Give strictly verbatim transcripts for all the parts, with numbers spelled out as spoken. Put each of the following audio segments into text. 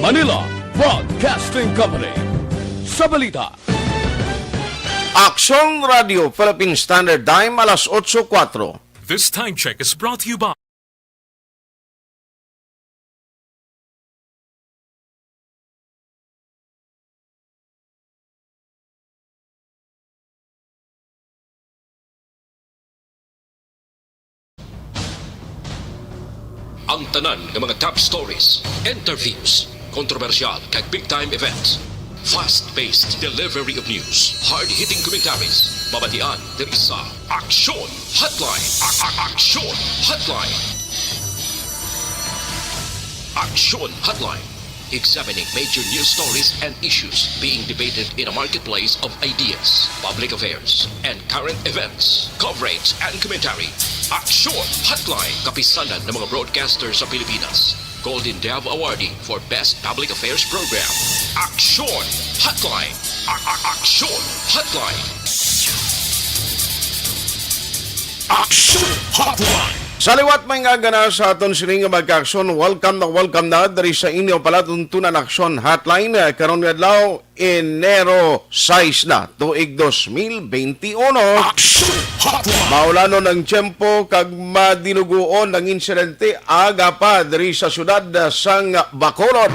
Manila Broadcasting Company. Sa balita, Aksyon Radio Philippine Standard Time, alas otso kuwatro. This time check is brought to you by Ang tanan nga mga top stories, interviews, kontrobersyal kag big time events. Fast-paced delivery of news, hard-hitting commentaries. Mabatian diri sa Aksyon Hotline. A- a- Aksyon Hotline. Aksyon Hotline. Examining major news stories and issues being debated in a marketplace of ideas, public affairs, and current events. Coverage and commentary. Aksyon Hotline. Kapisanan ng mga broadcaster sa Pilipinas. Golden Dove Awardee for Best Public Affairs Program. Aksyon Hotline. A- a- Aksyon Hotline. Aksyon Hotline. Sa liwat, may nga gana sa aton sini nga magkaaksyon. Welcome na welcome na diri sa inyo palatuntunan Aksyon Hotline. Eh, karon nga adlaw, Enero sais na, tuig dos mil benti uno. Aksyon Hotline. Maulanon ang tiyempo kag madinuguon ang insidente aga pa diri sa siyudad sang Bacolod.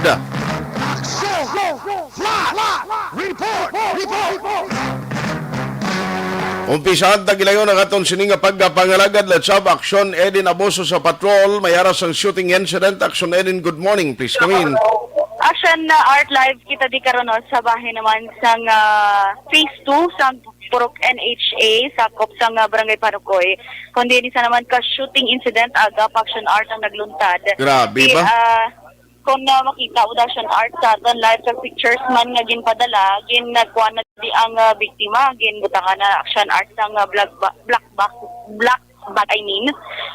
Aksyon Hotline. Report! Report! Umpisahan ta gilayon ang aton sini nga pagpangalagad. Let's have Action Edin Abuso sa Patrol. May aras ang shooting incident. Action Edin, good morning. Please come in. Action, uh, Art Live kita di karon, no, sa bahin naman sang, uh, phase two sang Purok N H A, sakop sang, uh, Barangay Panukoy. Kundi ni sa naman ka shooting incident, aga pa Action Art ang nagluntad. Grabe Di, ba? uh, kung, uh, makita mo daw Action Art sa aton live kag pictures man nga ginpadala, ginagkuan na di ang, uh, biktima, ginbutangan na Action Art sang, uh, black ba-, black box, black bag, I mean.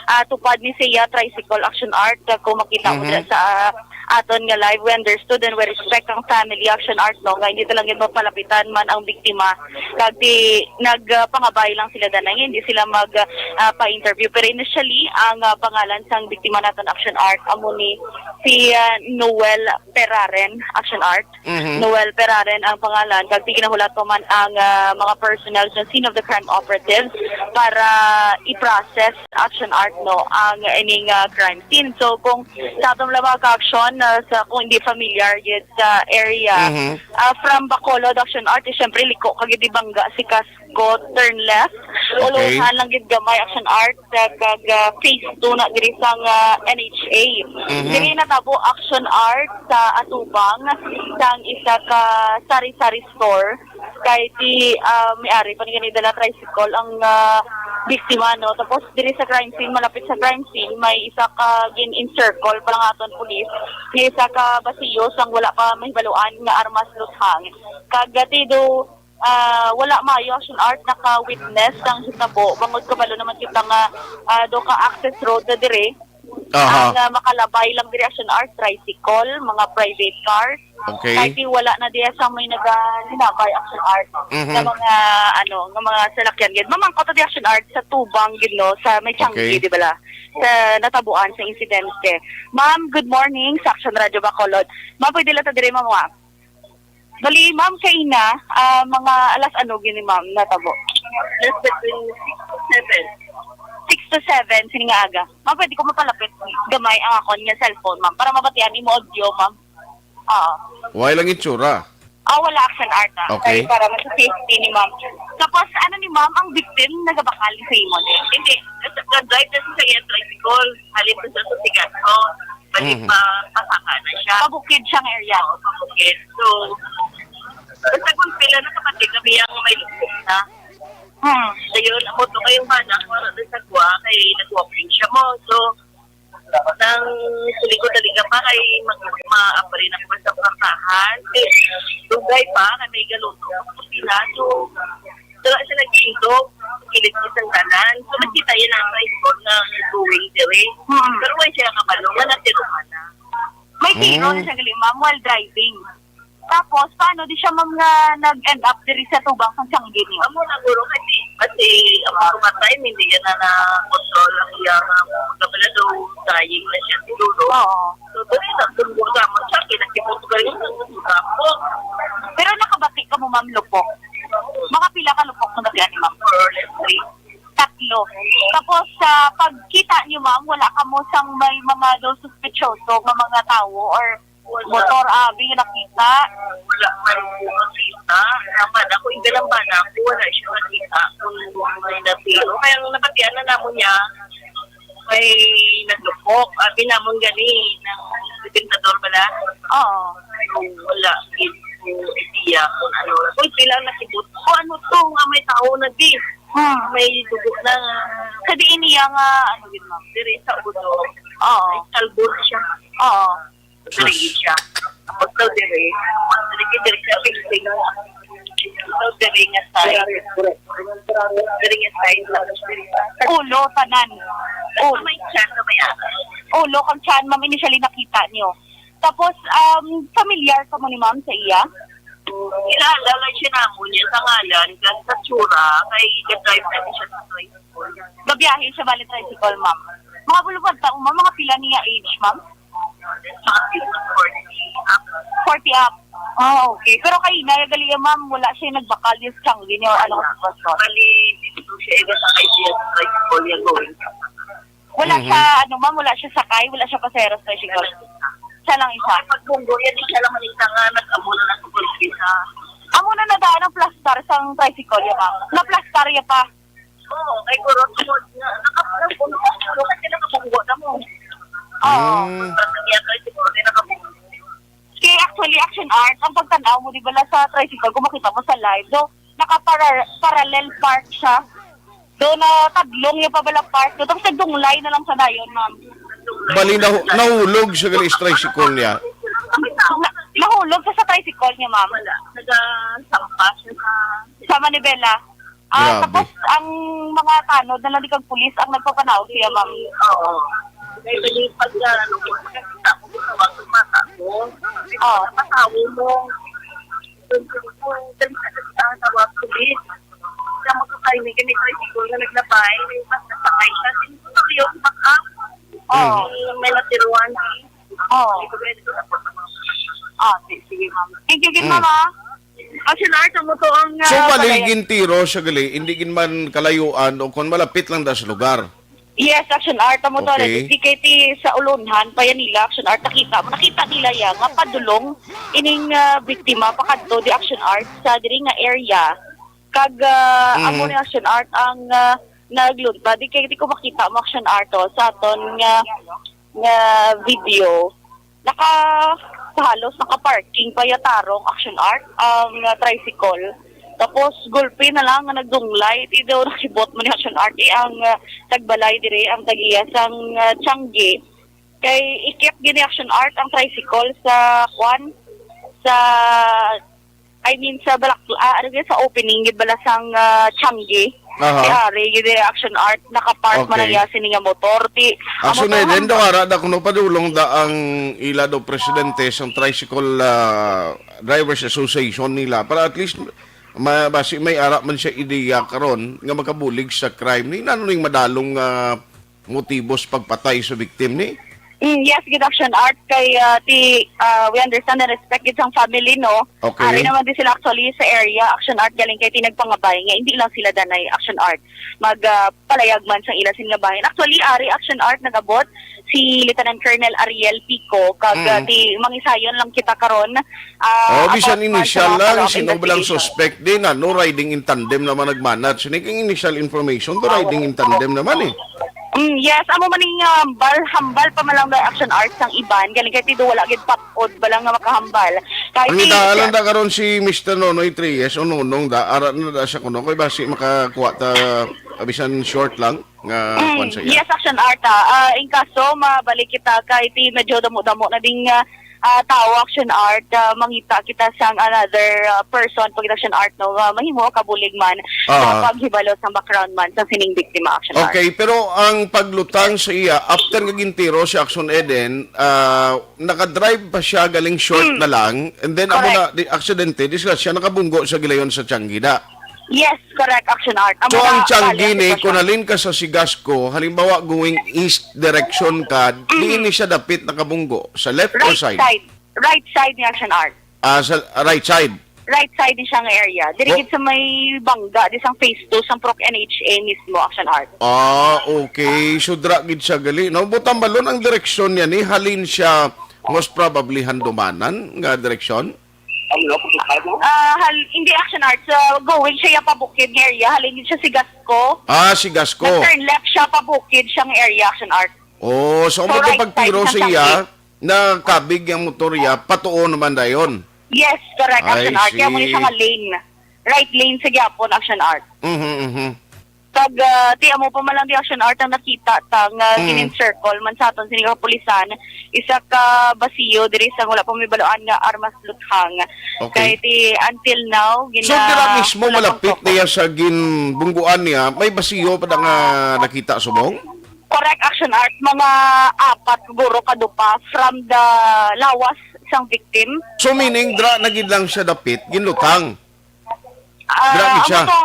Ah, tupad ni siya tricycle Action Art, ah, kung makita mo Mhm. dira sa, ah, aton nga live, we understood and we respect ang family Action Art, no, nga hindi talaga mapalapitan man ang biktima. Kag di, nagpangabay lang sila danay, hindi sila mag, ah, pa-interview. Pero initially, ang, ah, pangalan sang biktima naton Action Art, amo ni si, ah, Noel Peraren Action Art. Mhm. Noel Peraren ang pangalan, kag tiginahulat pa man ang, ah, mga personnel sa scene of the crime operatives para i-process Action Art, no, ang ining, ah, crime scene. So, kung sa aton lang mga ka-action, ah, sa, kung hindi familiar yet sa area, Mhm. ah, from Bacolod Action Art, eh, syempre, liko kag di bangga si Kas-, go turn left. Okay. Uluhan lang gid gamay Action Art, ah, kag, ah, phase two na diri sang, ah, N H A. Mhm. Diri natabo Action Art sa atubang sang isa ka sari-sari store. Kay ti, ah, may-ari pa ni gani dala tricycle ang, ah, biktima, no? Tapos diri sa crime scene, malapit sa crime scene, may isa ka gin-encircle pa lang aton pulis, may isa ka basiyo sang wala pa mahibaluan nga armas luthang. Kag, ah, ti do, ah, wala maayo Action Art naka-witness sang hitabo. Bangod kabalo naman kita nga, ah, do ka access road na diri. Aha. Ang, ah, makalabay lang diri Action Art, tricycle, mga private cars. Okay. Kahit di wala na diya sa may nagalinabay Action Art Mhm. sa mga, ano, nga mga salakyan gid. Mamangkot na di Action Art sa tubang gid, no, sa may Changi, Okay. di bala? Sa natabuan sa insidente. Ma'am, good morning sa Action Radio Bacolod. Ma'am, pwede lang ta diri, ma'am, wa? Bali, ma'am, kaina, ah, mga alas ano gini, ma'am, natabo? Alas between six to seven. Six to seven, sini nga aga. Ma'am, pwede ko mapalapit gamay ang akon nga cellphone, ma'am, para mabatian imo audio, ma'am? Oo. Why lang itsura? Ah, wala Action Art, ah. Okay. Kay para mas safety ni ma'am. Tapos, ano ni ma'am, ang victim nagabakal sa imo, eh? Hindi. Nasa, nag-drive na siya sa iyang tricycle. Halip na siya sa Sigato. Balik Mhm. pa, pasaka na siya. Pabukid siyang area. Oo, pabukid. So, basta kung pila na kapatid kami ang may lukok na. Hmm. Ayun, ang moto kayong bana, kung ano sa kuha, kay nag-walking siya mo. So, nang sulikod talaga pa, kay mag-, ma-, apa rin ako sa kwartahan. Kay, dugay pa, kay may galuto sa kusina. So, wala siya nag-indo. Kilid sa isang dalan. So, nakita yun ang tricycle na going the way. Hmm. Pero wala siya kabalo, wala siya kumana. May tiro Hmm. na siya gali, ma'am, while driving. Tapos, paano di siya, ma'am, nga nag-end up diri sa tubang sang Changi niyo? Amo na, guro, kasi, kasi ang Ang mga time, hindi yan na na-control ang iyang, ah, mga pala daw, dying na siya siguro. Oo. So, dali na, tungkol sa mga siya, kinakipot ko rin sa mga ko. Pero nakabati ka mo, ma'am, lupok? Mga pila ka lupok na batian ni ma'am? More or less three. Tatlo. Tapos, sa pagkita niyo, ma'am, wala ka mo sang may mga daw suspitsoso nga mga tawo or motor abi nga nakita? Wala man ko nakita. Ang bana ko, yung dalang bana ko, wala siya nakita kung may natiro. Kaya ang nabatian na namo niya, may naglupok. Abi namon gani, ng gobernador bala. Oo. So, wala gid ko idea kung ano. Kung pila ang nakibot. Kung ano to, nga may tao na di. Hmm. May dugo na. Sa diin niya nga, ano gid, ma'am? Diri sa ulo. Oo. May kalbo na siya. Oo. Diri siya. Pag daw diri, diri, diri siya, diri nga side. Diri nga side, tapos diri sa ulo, tanan. Ulo. May tiyan na may aso. Ulo kang tiyan, ma'am, initially nakita niyo. Tapos, um, familiar ka mo ni ma'am sa iya? Kilala lang siya namo niya sa ngalan, kag sa tsura, kay ga-drive na siya sa tricycle. Gabiyahe siya, bali, tricycle, ma'am. Mga bulubad taon, ma'am, mga pila niya age, ma'am? Mga forty up. Forty up. Ah, okay. Pero kay na gali, ma'am, wala siya nagbakal yung siyang ginyo, ano, sitwasyon. Bali, dito siya, iba sa kay siya, sa tricycle niya going. Wala Mhm. siya, ano, ma'am, wala siya sakay, wala siya pasahero sa tricycle. Siya lang isa. Okay, pag bunggo, yan, siya lang man isa nga nag-amo na lang sa kulkisa. Amo na nadaan ang plastar sang tricycle, ya, ma'am. Na-plastar, ya, pa. Oo, kay guro, tungod nga, nakapuno, kasi nakabunggo na mo. Oo. Mm. Pag nangyari, siguro, di nakabunggo. Kay actually, Action Art, ang pagtanaw mo, di ba, la sa tricycle, kung makita mo sa live, so, naka-para-, parallel park siya. Do na tadlong niya pa bala park, do, tapos nagdunglay na lang sa dayon, ma'am. Bali, nahu-, nahulog siya gali sa tricycle niya. Na-, nahulog siya sa tricycle niya, ma'am. Wala. Nagasampa siya sa Sa manibela. Ah, Grabe. Tapos ang mga tanod na lang di kag pulis ang nagpapanaog siya, ma'am. Oo. May bali pag, ah, ano po, nakita ko sa mga mata ko. Oo. Matawo mo. Doon ko po, dali sa, ah, tawag ko, please. Sa mga kayo, may ganito ay siguro na naglabay, may mas nasakay siya. Siguro yung baka, Oo. may, may natiruan. Oo. Siguro ito na po. Ah, si-, sige, ma'am. Thank you, good, Mm. ma'am, ah. Action Art, amo to ang, So, ah, bali, palaya-, gintiro siya gali, hindi gid man kalayuan o kung malapit lang da sa lugar. Yes, Action Art, amo to, Okay. Alexis. Kay ti sa Ulonhan, Payanila, Action Art, nakita mo, nakita nila ya nga padulong ining, ah, biktima pakadto di Action Art sa diri nga area. Kag, ah, amo Mhm. ni Action Art ang, ah, nagluntad. Di kay di ko makita mo Action Art, oh, sa aton nga, nga video. Naka, sa halos naka-parking pa ya tarong Action Art ang, ah, tricycle. Tapos gulpi na lang nga nagdunglay, ti daw nakibot mo ni Action Art, eh, ang, ah, tagbalay dire, ang tagiya sang, ah, Tiangge. Kay ikit gini Action Art ang tricycle sa, kwan, sa, I mean, sa balak-, ah, ano yun, sa opening, gid bala sang, ah, Tiangge. Aha. Ti ari, gid Action Art, naka-park man Okay. ang iya sini nga motor. Ti, amo Action to, Art, hamba- daw ara da kuno padulong da ang ila daw presidente sang Tricycle, ah, Drivers Association nila para at least ma-, basi may ara man siya ideya karon nga makabulig sa crime. Ni nano ning madalong, ah, motibo sa pagpatay sa victim ni? Mm, yes, gid Action Art kay, ah, ti, ah, we understand and respect gid sang family, no? Okay. Ari naman din sila actually sa area, Action Art, galing kay ti nagpangabay nga hindi lang sila danay Action Art mag, ah, palayag man sang ila sin nga bahin. Actually, ari Action Art nagabot si Lieutenant Colonel Ariel Pico kag, ah, Mm. ti mangisayon lang kita karon, ah, Oh, bisan about man sa initial mga lang, follow-up sino ba lang investigation. Suspect din, ano, riding in tandem naman nagmanat. Sini kang initial information, to riding in tandem naman eh. Mm, yes, amo man ning, ah, hambal, hambal pa man lang daw Action Art sang iban. Galing kay ti do wala gid patod ba lang nga makahambal. Kay Ang si idaan lang da karon si Mister Nonoy Reyes o Nonong da, ara na da siya kuno. Kay basi makakuha ta, ah, bisan short lang nga Mm, kuwan sa iya. Yes, Action Art, ah. Ah, in kaso, mabalik kita kay ti medyo damo-damo na ding, ah, ah, tao, Action Art, ah, mangita kita sang another, ah, person, pag Action Art, no, ah, mahimo kabulig man Ah. sa paghibalo sa background man sa sining biktima, Action Art. Okay, pero ang paglutang sa iya, after nga gintiro si Action Eden, ah, nakadrive pa siya galing short Mm. na lang, and then amo Correct. na, di, aksidente, disgrasya, nakabunggo sa gilayon sa Tiangge da. Yes, correct, Action Art. Amo So, ang na, Changi bali, ni, sitwasyon. Kung halin ka sa Sigasco, halimbawa going east direction ka, Mm. diin ni siya dapit nakabunggo? Sa left or Right side? side. Right side ni Action Art. Ah, sa right side? Right side ni siya nga area. Diri Oh. gid sa may bangga, di sang phase two, sang Proc N H A mismo, Action Art. Ah, okay. So, dira gid siya gali, no? Butang balon ang direksyon niya ni, halin siya most probably Handumanan nga direksyon? Ah, hal-, hindi, Action Art. So, going siya pabukid nga area. Halin din siya Sigasco. Ah, Sigasco. Nag-turn left siya pabukid siya nga area, Action Art. Oh, so So, amo to right pagtiro side sa siya, Changi. nakabig ang motor niya, patuo naman dayon. Yes, correct, I Action Art. Kaya mo ni siya see. nga lane. Right lane sa gyapon, Action Art. Mhm, mhm. Pag, ah, ti amo pa man lang di Action Art ang nakita ta nga Mm. gin-encircle man sa aton sini nga kapulisan, isa ka basiyo diri sa wala pa may baluan nga armas luthang. Okay. Kay ti until now, So, gina-, dira mismo wala pang malapit focus. niya sa ginbungguan niya, may basiyo pa na nga nakita subong? Correct, Action Art. Mga apat siguro kadupa from the lawas sang victim. So, meaning, dra na gid lang siya dapit, ginlutang. Ah, Grabe siya. amo to,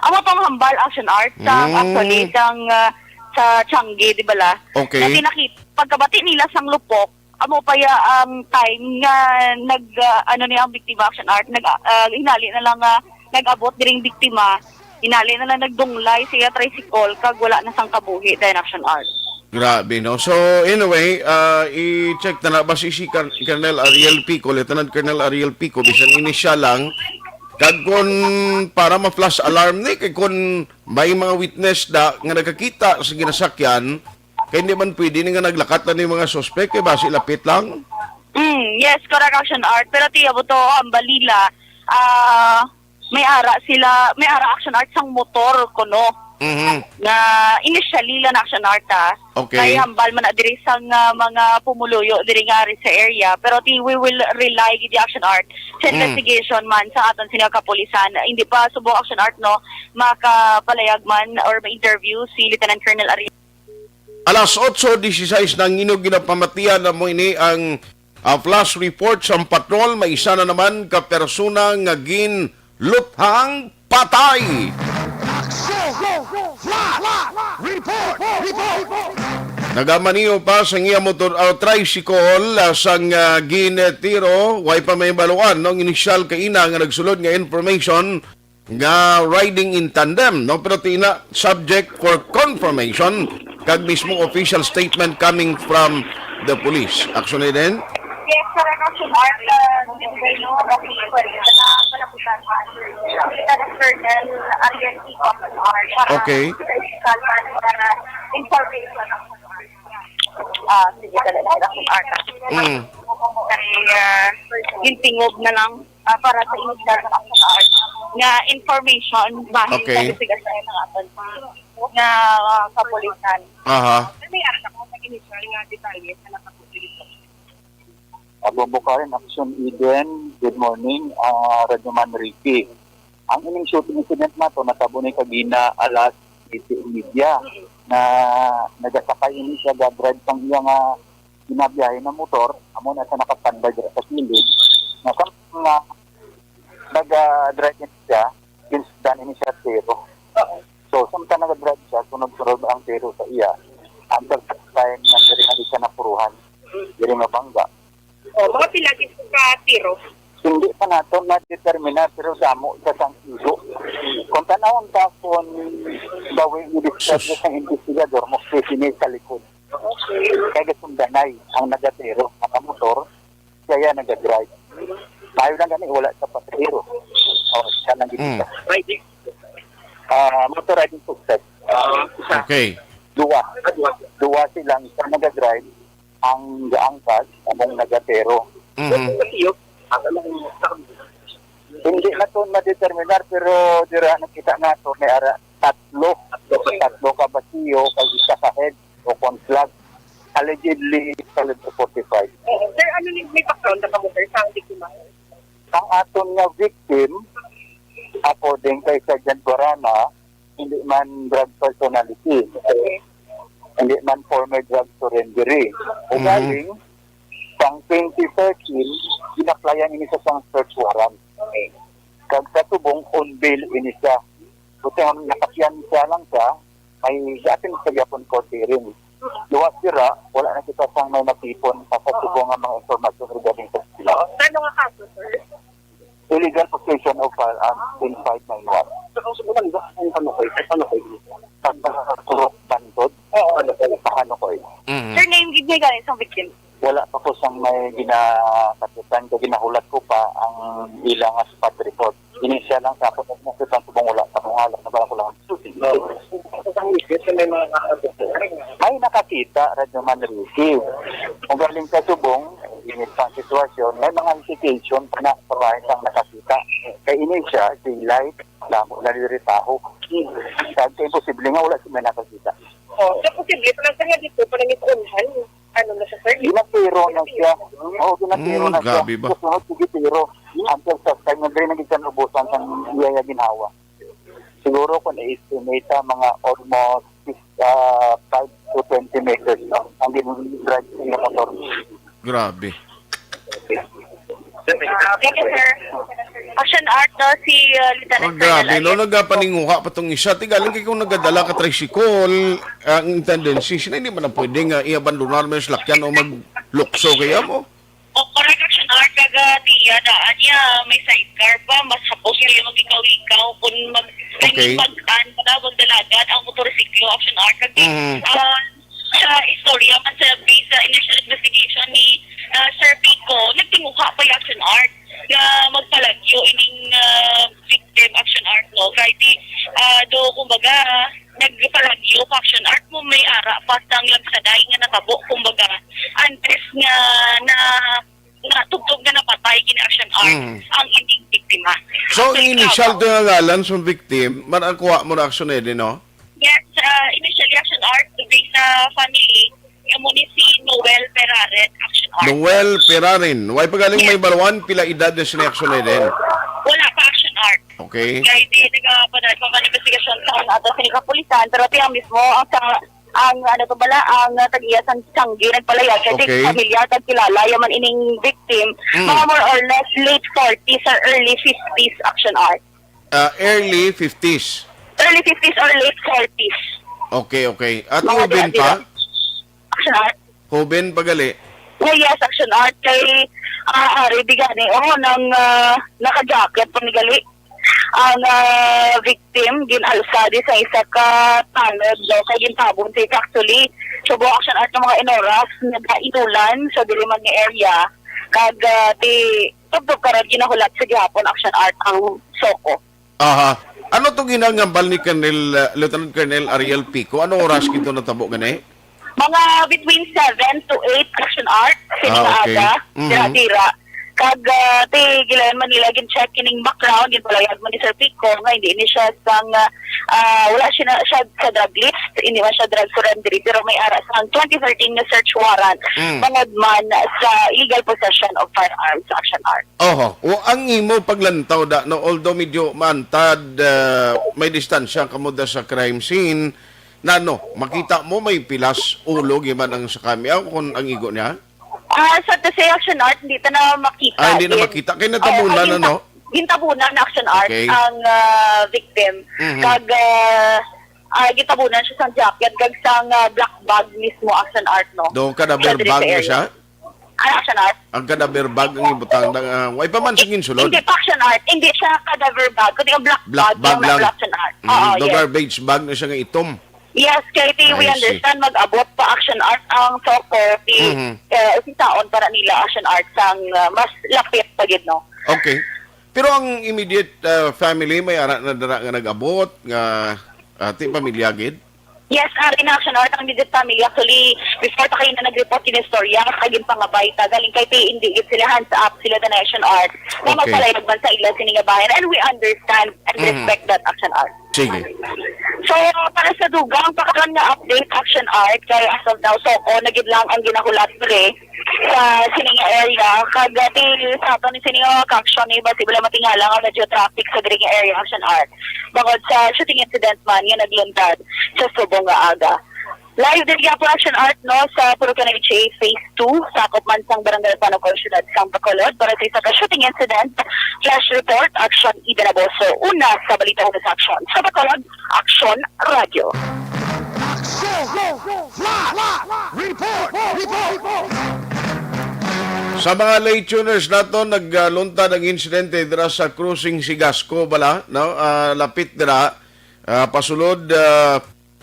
amo tong hambal, Action Art, sa, Mm. actually, sang, ah, sa Changi, di ba la? Okay. Na pinakit-, pagkabati nila sang lupok, amo pa ya ang time nga nag, ah, ano ni ang biktima, Action Art, nag, ah, hinali na lang nga nag-abot diring biktima, hinali na lang nagdunglay sa iya tricycle, kag wala na sang kabuhi, dayon, Action Art. Grabe, no? So, anyway, ah, i-check na na ba si, si Car-, Colonel Ariel Pico, Lieutenant Colonel Ariel Pico, bisan inisyal lang, kag kun para ma-flash alarm ni, kay kun may mga witness da nga nakakita sa ginasakyan, kay hindi man pwede ni nga naglakat lang ni mga suspek, kay basi lapit lang. Mm, yes, correct, Action Art. Pero tiya mo to, ang balila, ah, may ara sila, may ara, Action Art, sang motor kuno. Mhm. Nga initially lang, Action Art, ah. Okay. Kay hambal man na diri sang, ah, mga pumuluyo diri nga ari sa area. Pero ti, we will rely gid, Action Art, sa Mm. investigation man sa aton sini nga kapulisan. Hindi pa subong, Action Art, no, makapalayag man or ma-interview si Lieutenant Colonel Ariel. Alas otso dieciséis na ang inyong ginapamatian, amo ini ang, ah, flash report sang patrol. May isa na naman ka persona nga ginluthang patay. Action! Flash report! Report! Report! Nagamaniyo pa sa iya motor, ah, tricycle, ah, sang, ah, ginetiro. Way pa may baluan, no, ang inisyal kaina nga nagsulod nga information nga riding in tandem, no? Pero tina, subject for confirmation, kag mismo official statement coming from the police. Action na din? Yes, sir. Action, sir. Uh, this is the new officer. Uh, palaputan. Lieutenant Colonel Ariel Icon, uh, para Okay. sa, uh, information. Ah, sige, talaga, Action, sir. Mm. Kay, ah, yung tingog na lang. Ah, para sa initial nga, nga information bahin Okay. sa investigasyon ng aton nga, ah, kapulisan. Aha. May ara na ko sa initial nga detalye sa nakapulisan. Abombokarin Action Eden, good morning, ah, Radyo Man Ricky. Ang ining shooting incident nato natabo ni kagina alas siyete y media na nagasakay ini siya ga-drive sang iya nga ginabiyahe na motor, amo na siya nakastandby dira sa kilid. Na samtang nga nag-drive ini siya, ginsundan ini siya tiro. Oo. So, samtang nag-drive siya, sunod-sunod ang tiro sa iya. Ang time nga diri nga di siya napuruhan, diri nga bangga. Oh, mga pila gid ka tiro? Hindi pa nato na-determine, pero damo sa sang igo. Kung tanawon ta kung the way i-describe Sus. sa investigador, mo sini sa likod. Okay. Kay gasundanay ang nagatero, nakamotor, siya nagadrive. Mayo lang gani, wala sa pasahero. O, siya lang Mm. gid. Riding? Ah, motor riding suspect. Ah, isa. Okay. Duwa. Ah, duwa. Duwa silang isa nagadrive, ang gaangkas, among nagatero. Mhm. Sa iyo, ang anong Hindi na to ma-determinar, pero dira nakita nato may ara tatlo. Tatlo ka. Tatlo ka basiyo, kag isa ka head o conflag. Allegedly, caliber forty-five. Oo. Sir, ano ni, may background na kamo, sir, sa biktima? Ang aton nga victim, according kay Sergeant Guarana, hindi man drug personality. Okay. Hindi man former drug surrenderee. Mhm. Ugaling, sang twenty thirteen, ginaplayan ini sa sang search warrant. Okay. Kag sa subong, on bail ini siya. Buti nga nakapiyansa lang siya, may giattend sa gyapon court hearing. Luwas dira, wala na kita sang may matipon pa sa subong nga mga impormasyon regarding sa sila. Ano nga kaso, sir? Illegal possession of firearms in five nine one. Sa kaso ko lang, ang panukoy, ay panukoy. Pagkakurot bantod, Oo, ano ko, paano ko eh. Mm. Sir, name gid niya galing sa victim? Wala pa ko sang may ginakatutan, kay ginahulat ko pa ang ila nga spot report. Initial lang sa ako, nagmasutan ko bang wala pa kung alam na ba ako lang. May mga nakakita. May nakakita, Radyo Man Ricky. Kung galing sa subong, init pa ang sitwasyon, may mga hesitation pa na sa bahay sang nakakita. Kay ini siya, daylight, lamo na diri taho. Kag kay imposible nga wala siya may nakakita. Oh, so posible, parang sa nga dito, parang ito unhan. Ano na siya, sir? Ginatiro na siya. Oo, ginatiro Mm, na siya. Grabe ba? Sa sunod, sige, tiro. Until sa time na rin naging kanubusan sa iya ginhawa. Siguro kung i-estimate, ah, mga almost, ah, five to twenty meters, no? Ang gin-drive sa motor. Grabe. Thank you, sir. Action art, no, si, uh, Lieutenant Oh, Colonel grabe, no? Ariel. Nagapaninguha pa tong isa. Ti galing kay kung nagadala ka tricycle, ang tendency, sila hindi man na pwede nga i-abandonar mo yung salakyan o maglukso kaya mo. O, correct, action art, kaga tiya daan niya, may sidecar pa, mas hapos yung mag-ikaw-ikaw, kung mag, Okay. mag-an ka na, magdalagan ang motorsiklo, action art, kag, Mhm. ah, sa istorya man sa, based sa initial investigation ni, ah, Sir Pico, nagtinguha pa yung action art nga magpalagyo ining, ah, victim, action art, no? Kay di, ah, do, kumbaga, nagpalagyo pa action art mo, may ara pa sang lagsaday nga natabo, kumbaga, antes nga na, na tubtob nga napatay kini action art Mm. ang ining biktima. So, Ang ang initial ikaw, to nga ngalan sa victim, man ang kuha mo na action eh, di, no? Yes, uh, initially action art, based sa family, amo ni si Noel Peraren, action art. Noel Peraren. Why pa galing Yes. may baruan? Pila edad na sini action na din? Wala pa action art. Okay. Kaya di nagpapadala pa man investigasyon sa ano ata sa kapulisan, pero tiyan mismo ang sa, ang ano to bala, ang, uh, tag-iya sang tiyanggi nagpalayag kay Okay. pamilya kag kilala yaman ining victim, Mm. mga more or less late forties or early fifties action art. Ah, early fifties. Early fifties or late forties. Okay, okay. At Mga Ruben pa? Action art. Ruben pa gali? Oh, yes, action art. Kay, ah, ari, di gani, oh, nang, ah, naka-jacket pa ni gali. Ang, ah, victim, gin-alsa di sa isa ka tanod, no, kay gintabon sa isa. Actually, subong action art ng mga inoras, nagainulan sa diri man nga area. Kag, ah, di, tubtob karod ginahulat sa gihapon action art ang SOCO. Aha. Ano to ginangambal ni Colonel, uh, Lieutenant Colonel Ariel Pico? Ano oras gid to natabo gani? Mga between seven to eight action art, Ah, sining okay. Aga, Mhm. dira-dira. Kag, ah, ti, gilayon man nila gin-check kining background, ginpalayag man ni Sir Pico nga hindi ni siya sang, ah, ah, wala siya na, siya sa drug list, hindi man siya drug surrender, pero may ara sang twenty thirteen nga search warrant, Mm. bangod man sa illegal possession of firearms, action art. Oho. O, ang imo paglantaw da, no, although medyo maantad, ah, may distansya kamo da sa crime scene, na, no, makita mo may pilas ulo giman ang sa kamera kung ang igo niya? Ah, sa to say action art, hindi ta na makita Ah, hindi na din. makita. Kay natabunan Ay, na, no? ginta-, gintabunan na action art Okay. ang, ah, victim. Mhm. Kag, ah, ah, gintabunan siya sa jacket, kag sa, ah, black bag mismo action art, no? Do, cadaver Siya diri bag sa na area. siya? Ay, action art. Ang cadaver bag ang ibutang na, ah, way pa man siya ginsulod? Hindi pa action art. Hindi siya cadaver bag, kundi ang black Black bag bag lang na lang. action art. Mm, Oo, do yes. garbage bag na siya nga itom. Yes, kay ti, we I see. understand, mag-abot pa action art ang SOCO, ti, Mhm. eh, usitaon para nila action art sang, ah, mas lapit pa gid, no? Okay. Pero ang immediate, ah, family, may ara na dira nga nag-abot, nga, ah, ti pamilya gid? Yes, ari na action art ang immediate family. Actually, before ta kayo na nag-report kinistorya, kag ginpangabay ta, galing kay ti, hindi gid sila hands up, sila the nation art. Na Okay. magpalayag man sa ila sini nga bahin. And we understand and Mhm. respect that action art. Sige. So, para sa dugang, pakaron nga update, action art, kay as of now, SOCO na gid lang ang ginahulat diri sa sining area. Kag, ah, ti, sa aton ni sining mga action ni, basi wala matingala nga medyo traffic sa diri nga area, action art. Bangod sa shooting incident man nga naglantad sa subong nga aga. Live din gyapon, Action Art, no, sa Purok N H A Phase two, sakop man sang Barangay Panukoy, Siyudad sang Bacolod, para sa isa ka shooting incident. Flash report, Action Ida Naboso. Una sa balita, una sa aksyon. Sa Bacolod, Action Radio. Action! Flash! Report! Report! Sa mga late tuners naton, nagluntad ang insidente dira sa Crossing Sigasco bala, no? Ah, lapit dira, ah, pasulod, ah,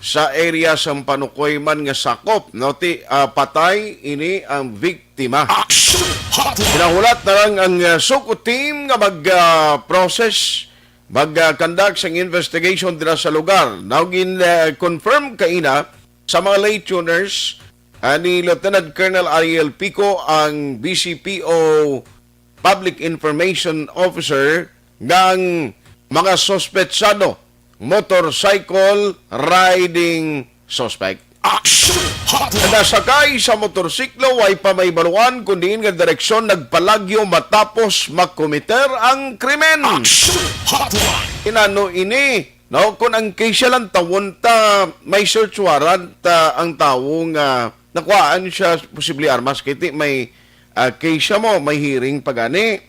sa area sang Panukoy man nga sakop, no? Ti, ah, patay ini ang biktima. Action Hotline! Pinahulat na lang ang, ah, SOCO team nga mag, ah, process, mag, ah, conduct sang investigation dira sa lugar. Now, gin, ah, confirm kaina sa mga late tuners, ah, ni Lieutenant Colonel Ariel Pico, ang V C P O Public Information Officer, nga ang mga suspetsado, motorcycle riding suspect, Action Hotline! Nasakay sa motorsiklo, way pa mahibaluan kon diin nga direksyon nagpalagyo matapos makomiter ang krimen. Action Hotline! Inano ini, no? Kung ang case siya lang tawon ta, may search warrant, ah, ang tawo nga nakuhaan siya posible armas, kay ti may, ah, case siya mo, may hearing pa gani.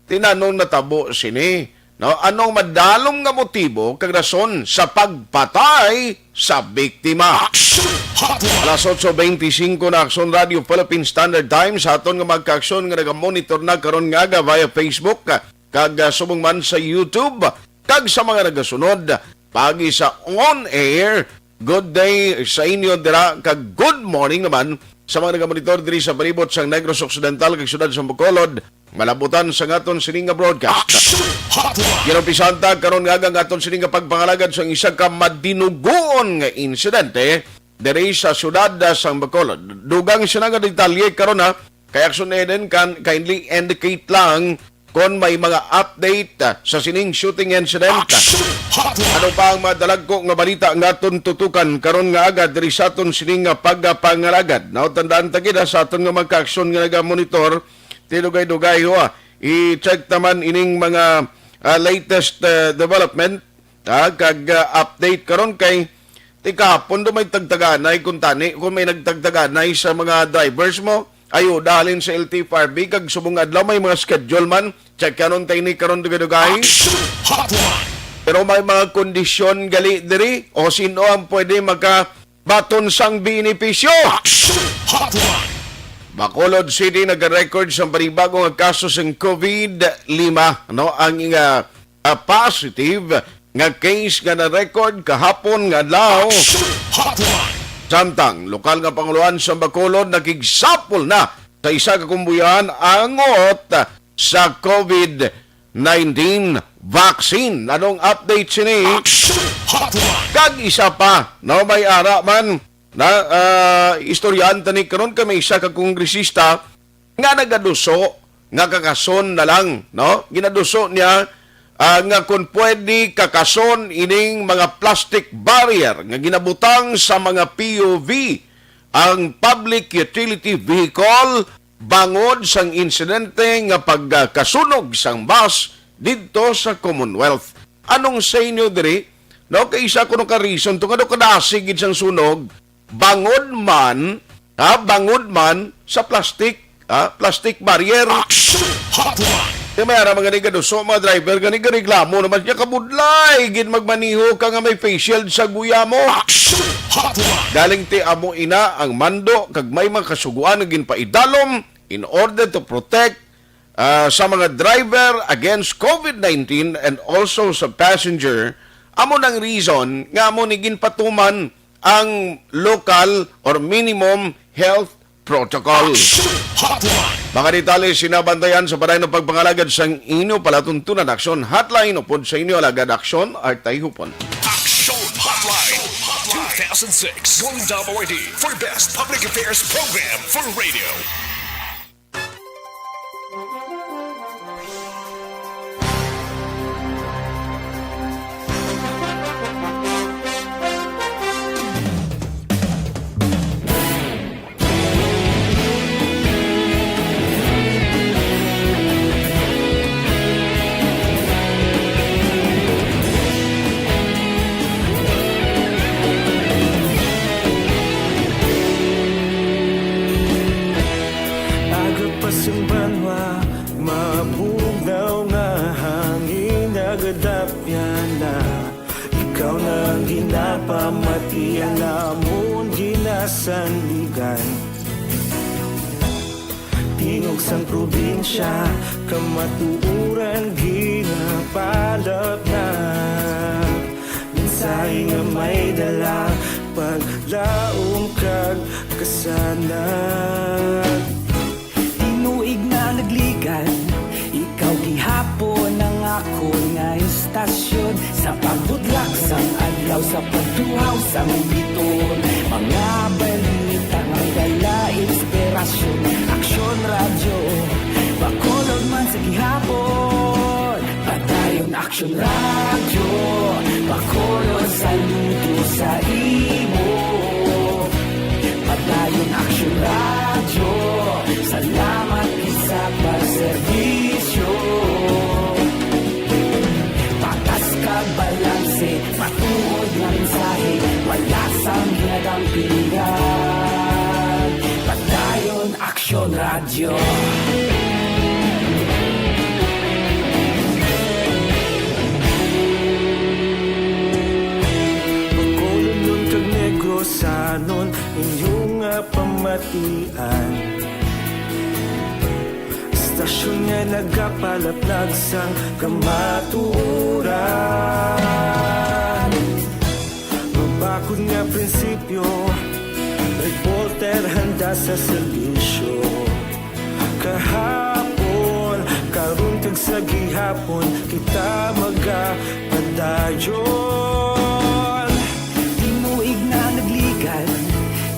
Tinanong natabo sini, no? Anong madalom nga motibo kag rason sa pagpatay sa biktima? Action Hotline! Alas otso beintisinko na, Action Radio Philippine Standard Time. Sa aton nga magkaaksyon nga nagamonitor na karon nga aga via Facebook, kag, ah, subong man sa YouTube, kag sa mga nagasunod paagi sa on air, good day sa inyo dira, kag good morning naman sa mga nagamonitor diri sa palibot sang Negros Occidental kag siyudad sang Bacolod, malabutan sa ngaton sini nga broadcast. Action Hotline! Ginumpisahan ta karon nga aga ang aton sini nga pagpangalagad sang isa ka madinugoon nga insidente diri sa siyudad, ah, sang Bacolod. Dugang sina nga detalye karon, ha, kay Action Eden, kan, kindly indicate lang kon may mga update, ah, sa sining shooting incident. Action Hotline! Ano pa ang madalagko nga balita nga aton tutukan karon nga aga diri sa aton sining nga pagpangalagad? Now, tandaan ta gid, ha, sa aton nga magkaaksyon nga nagamonitor, tinugay-dugay, ho, ah, i-check naman ining mga, ah, latest, ah, development, ah, kag, ah, update karon kay ti kahapon do may tagtaganay, kung tani, kung may nagtagtaganay sa mga drivers mo, ayuda halin sa L T F R B, kag subong adlaw may mga schedule man, check karon ta ini karon dugay-dugay. Action Hotline! Pero may mga kondisyon gali diri, o sino ang pwede makabaton sang benepisyo? Action Hotline! Bacolod City nag-record sang panibago nga kaso sang COVID lima, no? Ang, ah, ah, positive nga case nga na-record kahapon nga adlaw. Action Hotline! Samtang lokal nga pangulohan sa Bacolod nakigsapol na sa isa ka kumbuyahan angot sa COVID nineteen vaccine. Anong update sini? Action Hotline! Kag isa pa, no, may ara man na, ah, istoryahan ta ni karon kay may isa ka kongresista nga nagaduso nga kakason na lang, no? Ginaduso niya, ah, nga kung pwede kakason ining mga plastic barrier nga ginabutang sa mga P U V, ang public utility vehicle, bangod sang insidente nga pagkasunog sang bus didto sa Commonwealth. Anong sa inyo diri? No, kay isa kuno ka reason to nga daw kadasig gid sang sunog, bangod man, ha, bangod man sa plastic, ha, plastic barrier. Action Hotline! Kay may ara mga nigaduso, mga driver, gani gareklamo naman niya, kabudlay gid magmaneho ka nga may face shield sa guya mo. Action Hotline! Galing ti amo ina ang mando kag may mga kasugoan nga ginpaidalom in order to protect, ah, sa mga driver against COVID nineteen and also sa passenger. Amo nang reason nga amo ni ginpatuman ang local or minimum health protocol. Action Hotline! Mga detalye sinabantayan sa padayon nga pagpangalagad sang inyo palatuntunan, Action Hotline, upod sa inyo alagad Action Artay Hupon. Action Hotline two thousand six Golden Dome Awardee for Best Public Affairs Program for Radio. Namon ginasandigan, tingog sang probinsya, kamatuoran ginapalapnag. Mensahe nga may dala, paglaom kag kasanag. Tinuig na nagligan, ikaw gihapon ang akon nga istasyon. Sa pagbutlak sang adlaw, sa pagtuhaw sang bituon, mga balita nga may dala inspirasyon. Aksyon Radyo, Bacolod man sa gihapon. Padayon Aksyon Radyo, Bacolod saludo sa imo. Padayon Aksyon Radyo, salamat gid sa pagserbisyo. Patas kag balanse, matuod nga mensahe, wala sang ginadampigan. Padayon Aksyon Radyo. Bacolodnon kag Negrosanon, inyo nga pamatian. Istasyon nga nagapalaplag sang kamatuoran. Mabakod nga prinsipyo, reporter handa sa serbisyo. Kahapon, karon kag sa gihapon, kita magapadayon. Tinuig na nagligan,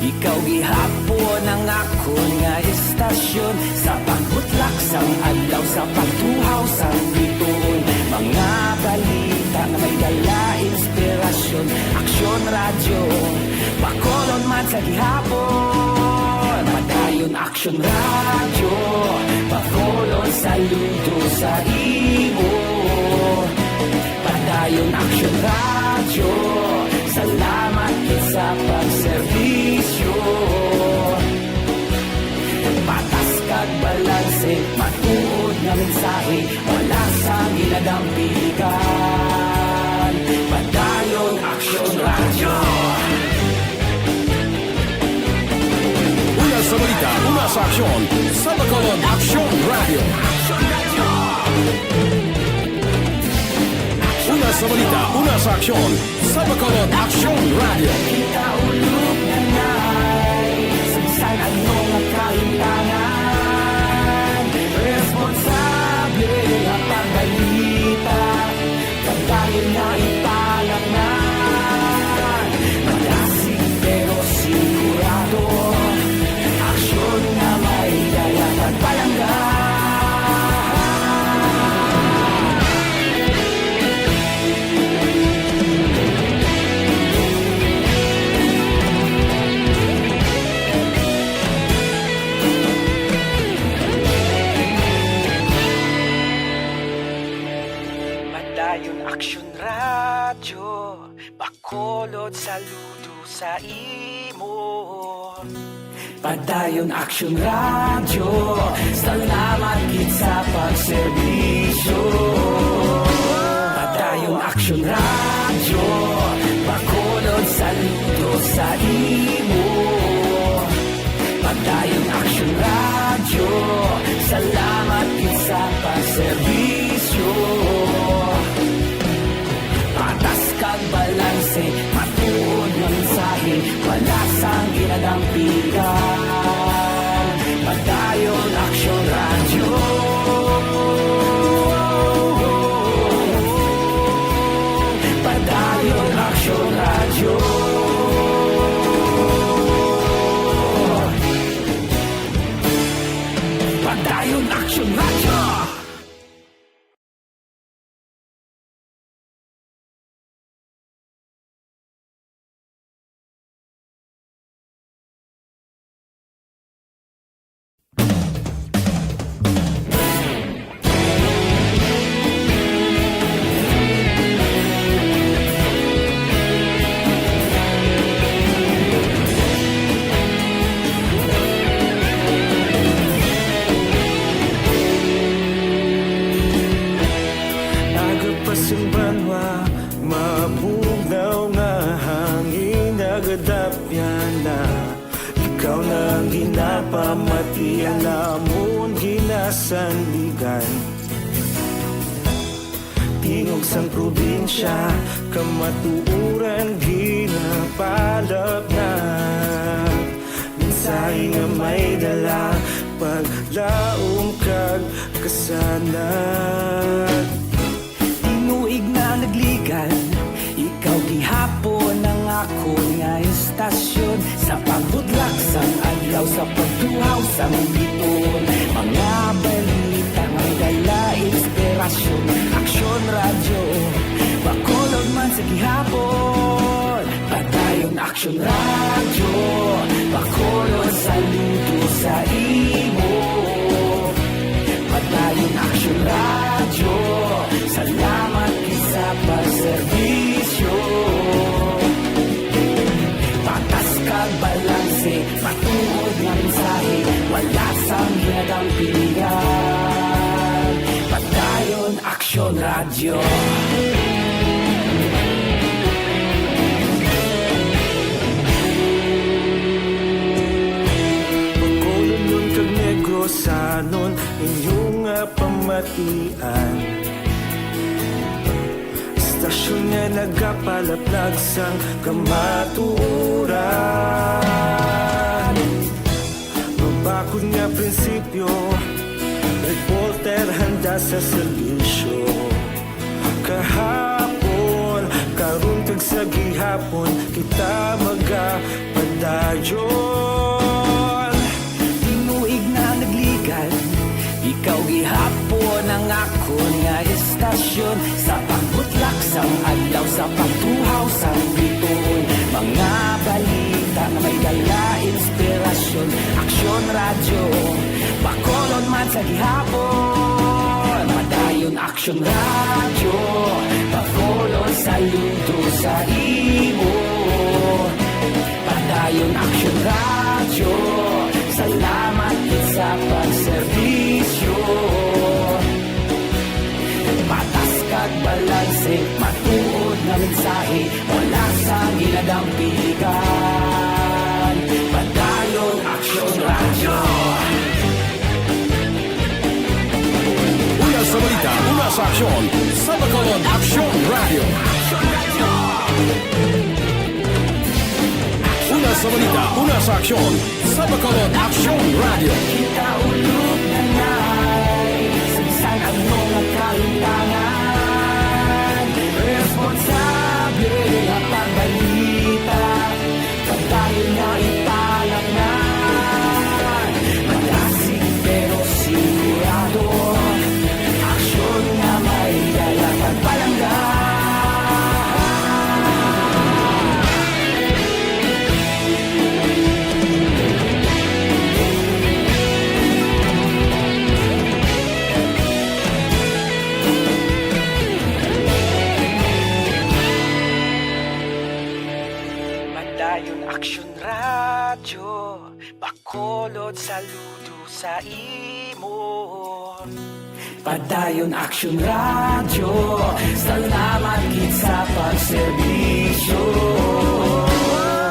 ikaw gihapon ang akon nga istasyon. Sa pagbutlak sang adlaw, sa pagtuhaw sang bituon, mga balita nga may dala inspirasyon. Aksyon Radyo, Bacolod man sa gihapon. Padayon Aksyon Radyo, Bacolod saludo sa imo. Padayon Aksyon Radyo, salamat gid sa pagserbisyo. Patas kag balanse, matuod nga mensahe, wala sang ginadampigan. Padayon Aksyon Radyo. Una sa balita, una sa aksyon, sa Bacolod Aksyon Radyo. Una sa balita, una sa aksyon, sa Bacolod Aksyon Radyo. Kita ulog na nay, sa bisan ano nga kahintangan, responsable nga pagbalita, pagdayon na ipalaknag, madasig pero sigurado, aksyon nga may dala pagpalangga. Padayon Aksyon Radyo, Bacolod saludo sa imo. Padayon Aksyon Radyo, salamat gid sa pagserbisyo. Padayon Aksyon Radyo, Bacolod saludo sa imo. Padayon Aksyon Radyo, salamat gid sa pagserbisyo. Patas kag balanse, matuod nga mensahe, wala sang ginadampigan. Padayon Aksyon Radyo. Padayon Aksyon Radyo. Padayon Aksyon Radyo. Dapyana, ikaw na ang ginapamatian, amon ginasandigan. Tingog sang probinsya, kamatuoran ginapalapnag. Mensahe nga may dala, paglaom kag kasanag. Tinuig na nagligan, ikaw gihapon ang akon nga istasyon. Sa pagbudlak sang adlaw, sa pagtuhaw sang bituon, mga balita may dala inspirasyon. Aksyon Radyo, Bacolod man sa gihapon. Padayon Aksyon Radyo, Bacolod, saludo sa imo. Padayon Aksyon Radyo, salamat gid sa pagserbisyo. Patas kag balanse, matuod nga mensahe, wala sang ginadampingan. Padayon Aksyon Radyo. Bacolodnon kag Negrosanon, inyo nga pamatian. Istasyon nga nagapalaplag sang kamatuoran. Mabakod nga prinsipyo, reporter handa sa serbisyo. Kahapon, karon kag sa gihapon, kita magapadayon. Tinuig na nagligan, ikaw gihapon ang akon nga istasyon. Sa pagbutlak sang adlaw, sa pagtuhaw sang bituon, mga balita nga may dala inspirasyon. Aksyon Radyo, Bacolod man sa gihapon. Padayon Aksyon Radyo, Bacolod, saludo sa imo. Padayon Aksyon Radyo, salamat gid sa pagserbisyo. Patas kag balanse, matuod nga mensahe, wala sang ginadampigan. Padayon Aksyon Radyo. Una sa balita, una sa aksyon, sa Bacolod Aksyon Radyo. Una sa balita, una sa aksyon, sa Bacolod Aksyon Radyo. Kita ulog na nay, sa bisan ano nga kahimtangan, responsable nga pagbalita. Padayon nga ipalapngan, malasig pero sigurado. Aksyon nga may dala pagpalangga. Padayon Aksyon Radyo, Bacolod, saludo sa imo. Padayon Aksyon Radyo, salamat gid sa pagserbisyo.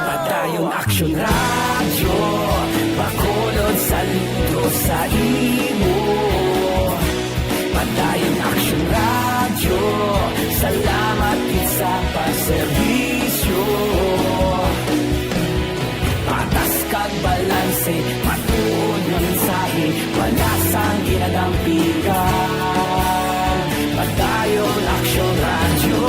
Padayon Aksyon Radyo, Bacolod, saludo sa imo. Padayon Aksyon Radyo, salamat gid sa pagserbisyo. Patas kag balanse, matuod nga mensahe, wala sang ginadampigan. Padayon Aksyon Radyo.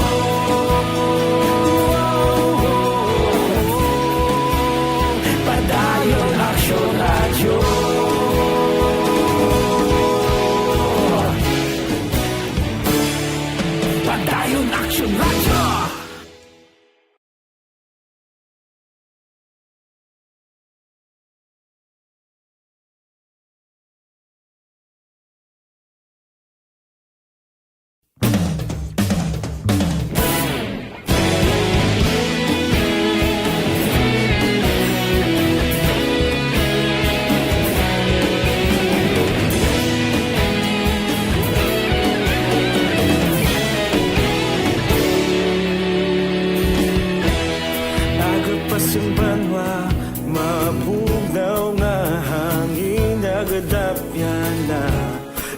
Banwa, mabugnaw nga hangin nagadapyan na.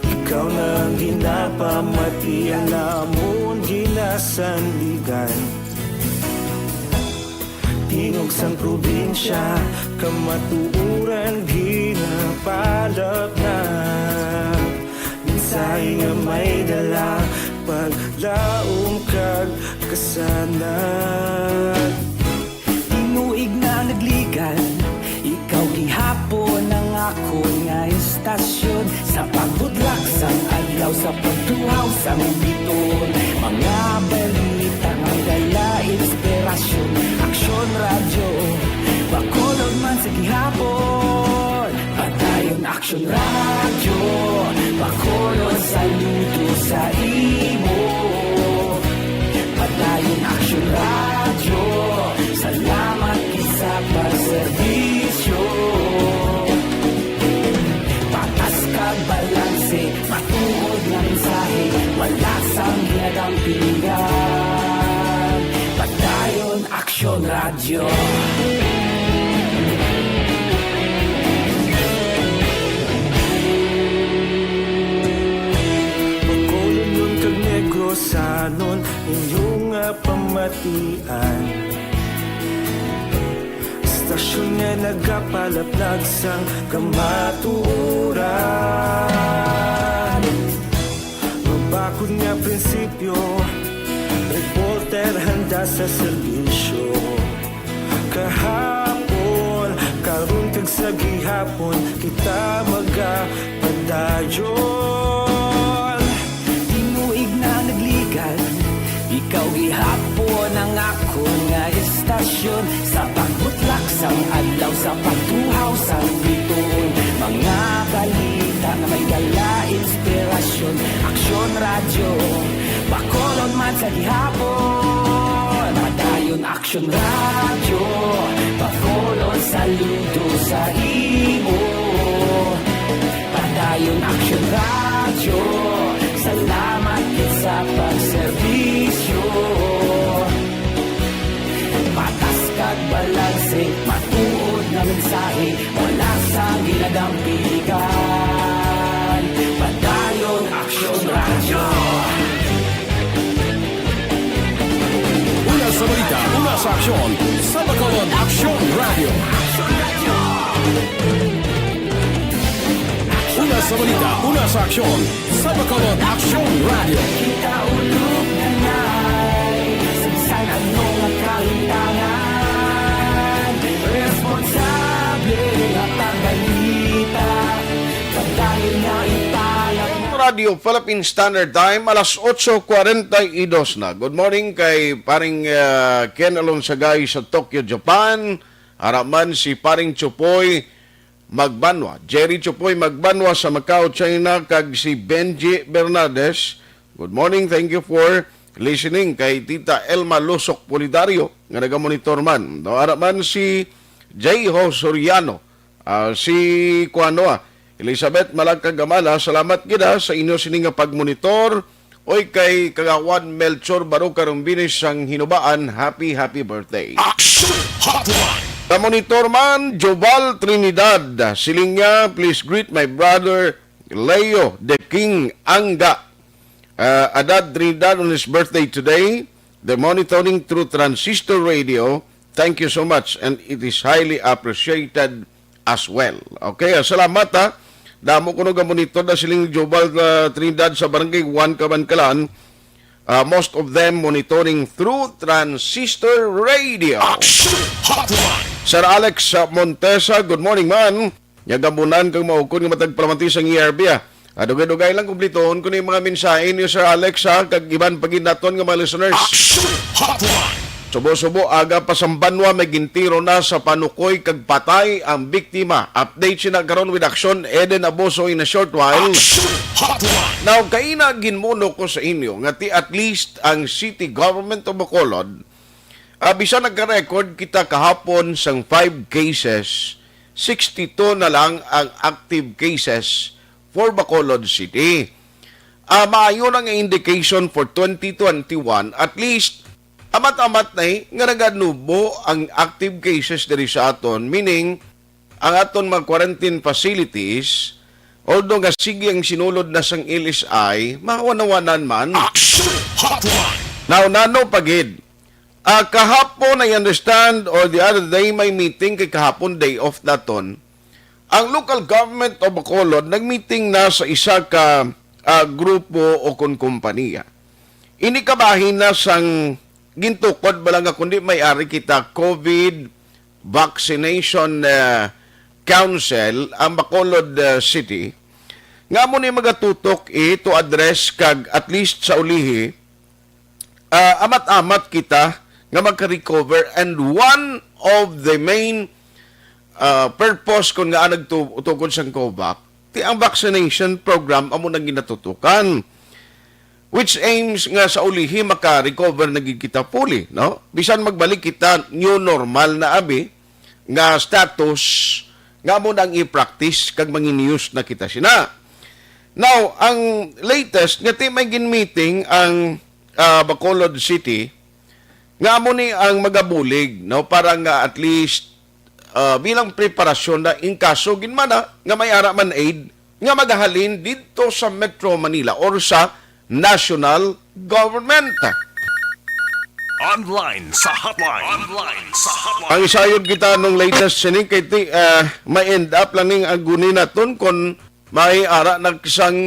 Ikaw na ang ginapamati, ang amon ginasandigan. Tingog sang probinsya, kamatuoran ginapalapnag. Mensahe nga may dala, paglaom kag kasanag. Tinuig na nagligan, ikaw gihapon ang akon nga istasyon. Sa pagbudlak sang adlaw, sa pagtuhaw sang biton, mga balita nga dala inspirasyon. Aksyon Radyo, Bacolod man sa gihapon. Padayon Aksyon Radyo, Bacolod, saludo sa imo. Padayon Aksyon Radyo, salamat gid sa pagserbisyo. Patas kag balanse, matuod nga mensahe, wala sang ginadampingan. Padayon Aksyon Radyo. Bacolodnon kag Negrosanon, inyo nga pamatian. Istasyon nga nagapalaplag sang kamatuoran. Mabakod nga prinsipyo, reporter handa sa serbisyo. Kahapon, karon kag sa gihapon, kita magapadayon. Tinuig na nagligan, ikaw gihapon ang akon nga istasyon. Sa pagbutlak sang adlaw, sa pagtuhaw sang bituon, mga balita nga may dala inspirasyon. Aksyon Radyo, Bacolod man sa gihapon. Padayon Aksyon Radyo, Bacolod, saludo sa imo. Padayon Aksyon Radyo, salamat gid sa pagserbisyo. Patas kag balanse, matuod nga mensahe, wala sang ginadampigan. Padayon Aksyon Radyo. Una sa balita, una sa aksyon, sa Bacolod Aksyon Radyo. Una sa balita, una sa aksyon, sa Bacolod Aksyon Radyo. Kita ulog na nay, sa bisan ano nga kahitangan, responsable nga pagbalita, padayon nga ipalak. Radyo Philippine Standard Time, alas otso cuarenta y dos na. Good morning kay paring, ah, Ken Alonsagay sa Tokyo, Japan. Ara man si paring Chupoy Magbanwa, Jerry Chupoy Magbanwa sa Macau, China, kag si Benji Bernades. Good morning, thank you for listening. Kay Tita Elma Lusok Polidario nga nagamonitor man. No, ara man si J Ho Soriano, ah, si kuano, ah, Elizabeth Malagkag Gamala, salamat gid, ah, sa inyo sini nga pagmonitor. Oy, kay Kagawad Melchor Baruca Rumbines sang Hinubaan, happy, happy birthday. Action Hotline. Sa monitor man, Joval Trinidad. Siling niya, please greet my brother Leo the King Angga. Uh, Adad Trinidad on his birthday today. The monitoring through transistor radio. Thank you so much, and it is highly appreciated as well. Okay, ah, salamat, ha. Damo kuno ga monitor na siling Jobal, ah, Trinidad sa Barangay one, Kabankalan. Ah, most of them monitoring through transistor radio. Action Hotline. Sir Alex, ah, Montesa, good morning, man. Nya gabunan kang maukon nga matag palamanti sang E R B, ah. Ah, dugay-dugay lang kumplitohon ko ni mga mensahe ni Sir Alex, ha, kag iban pa gid naton nga mga listeners. Action Hotline. Subo-subo, aga pa sang banwa may gintiro na sa panukoy kag patay ang biktima. Update sina karon with Action Eden Abuso in a short while. Action Hotline. Now, kaina ginmuno ko sa inyo nga ti at least ang City Government of Bacolod, ah, bisan nagka-record kita kahapon sang five cases, sixty-two na lang ang active cases for Bacolod City. Ah, maayo na nga indication for twenty twenty-one, at least Amat-amat na eh, nga naganubo ang active cases diri sa aton, meaning ang aton mga quarantine facilities, although nga sige ang sinulod na sang L S I, mahawan-hawanan man. Action Hotline! Now, nano pa gid? Ah, kahapon, I understand, or the other day, may meeting kay kahapon, day off naton. Ang local government of Bacolod nagmeeting na sa isa ka, ah, grupo o kon kompanya. Ini kabahin na sang gintukod bala nga kundi may ari kita COVID Vaccination, ah, Council ang Bacolod, ah, City, nga amo ni magatutok, eh, to address kag at least sa ulihi, ah, amat-amat kita nga magka-recover, and one of the main, ah, purpose kon nga nagtu-, tukod sang COVAC, ti ang vaccination program amo nang ginatutukan, which aims nga sa ulihi maka-recover na gid kita fully, no? Bisan magbalik kita new normal na abi nga status nga amo na ang i-practice kag mangin-use na kita sina. Now, ang latest nga ti may gin-meeting ang, ah, Bacolod City nga amo ni ang magabulig, no, para nga at least, ah, bilang preparasyon na in kaso ginmana nga may ara man aid nga magahalin didto sa Metro Manila or sa national government. Online sa hotline. Online sa hotline. Ang isayod kita nung latest sining kay ti, ah, may end up lang ning aguni naton kon may ara na sang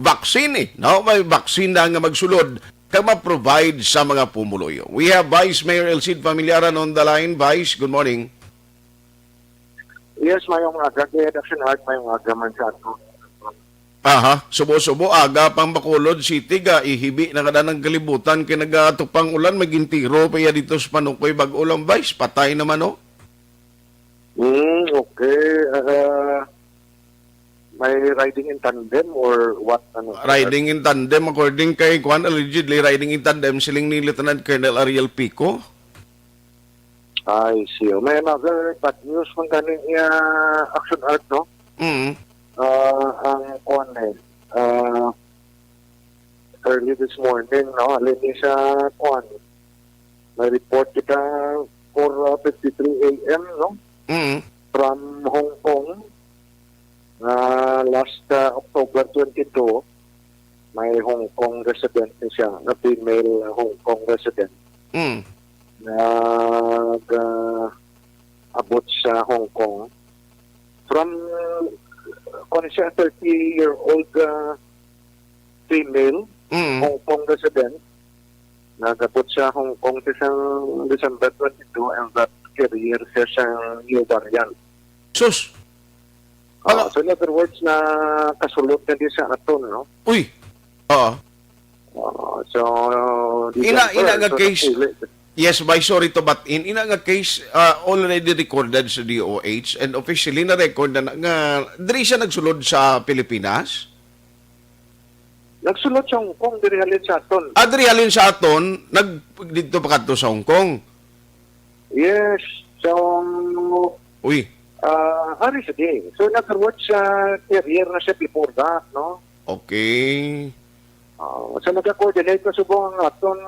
vaccine, eh, no? May vaccine na nga magsulod kag ma-provide sa mga pumuluyo. We have Vice Mayor El Cid Familiaran on the line. Vice, good morning. Yes, mayong aga, kay Action Art, mayong aga man sa ato. Aha, subo-subo, aga pang Bacolod City, ga ihibi na kada ng kalibutan kay nagatupang ulan, may gintiro pa iya dito sa Panukoy, bag-o lang, Vice, patay naman, oh. Hmm, okay. Ah, may riding in tandem or what? Ano? Riding in tandem, according kay Kwan, allegedly riding in tandem siling ni Lieutenant Colonel Ariel Pico. I see. May another bad news man gani, uh, Action Art, no? Mm. Ah, ang kwan eh, ah, early this morning, no? Alin ni sa kwan, may report kita four fifty-three A M, no? Mm. From Hong Kong, ah, last, ah, October twenty-two, may Hong Kong resident ni siya, na female Hong Kong resident. Mm. Nag, ah, abot sa Hong Kong. From, kung siya, thirty-year-old, ah, female, Mm. Hong Kong resident, nagabot sa Hong Kong sa December twenty-two, and that carrier siya sa new variant. Sus! Ah, Ala- so in other words, na kasulod na di sa aton, no? Uy! Oo. Ah, so, Ina, December, ina nga so case. Napili. Yes, by sorry to butt in. Ina nga case, ah, already recorded sa D O H and officially na-record na, na nga diri siya nagsulod sa Pilipinas? Nagsulod sa Hong Kong, diri halin sa aton. Ah, diri halin sa aton, nag-, dito pa kadto sa Hong Kong? Yes. So, Uy. Ah, ari sa di. So, in other words, ah, carrier na siya before that, no? Okay. Ah, so, nagka-coordinate na subong ang aton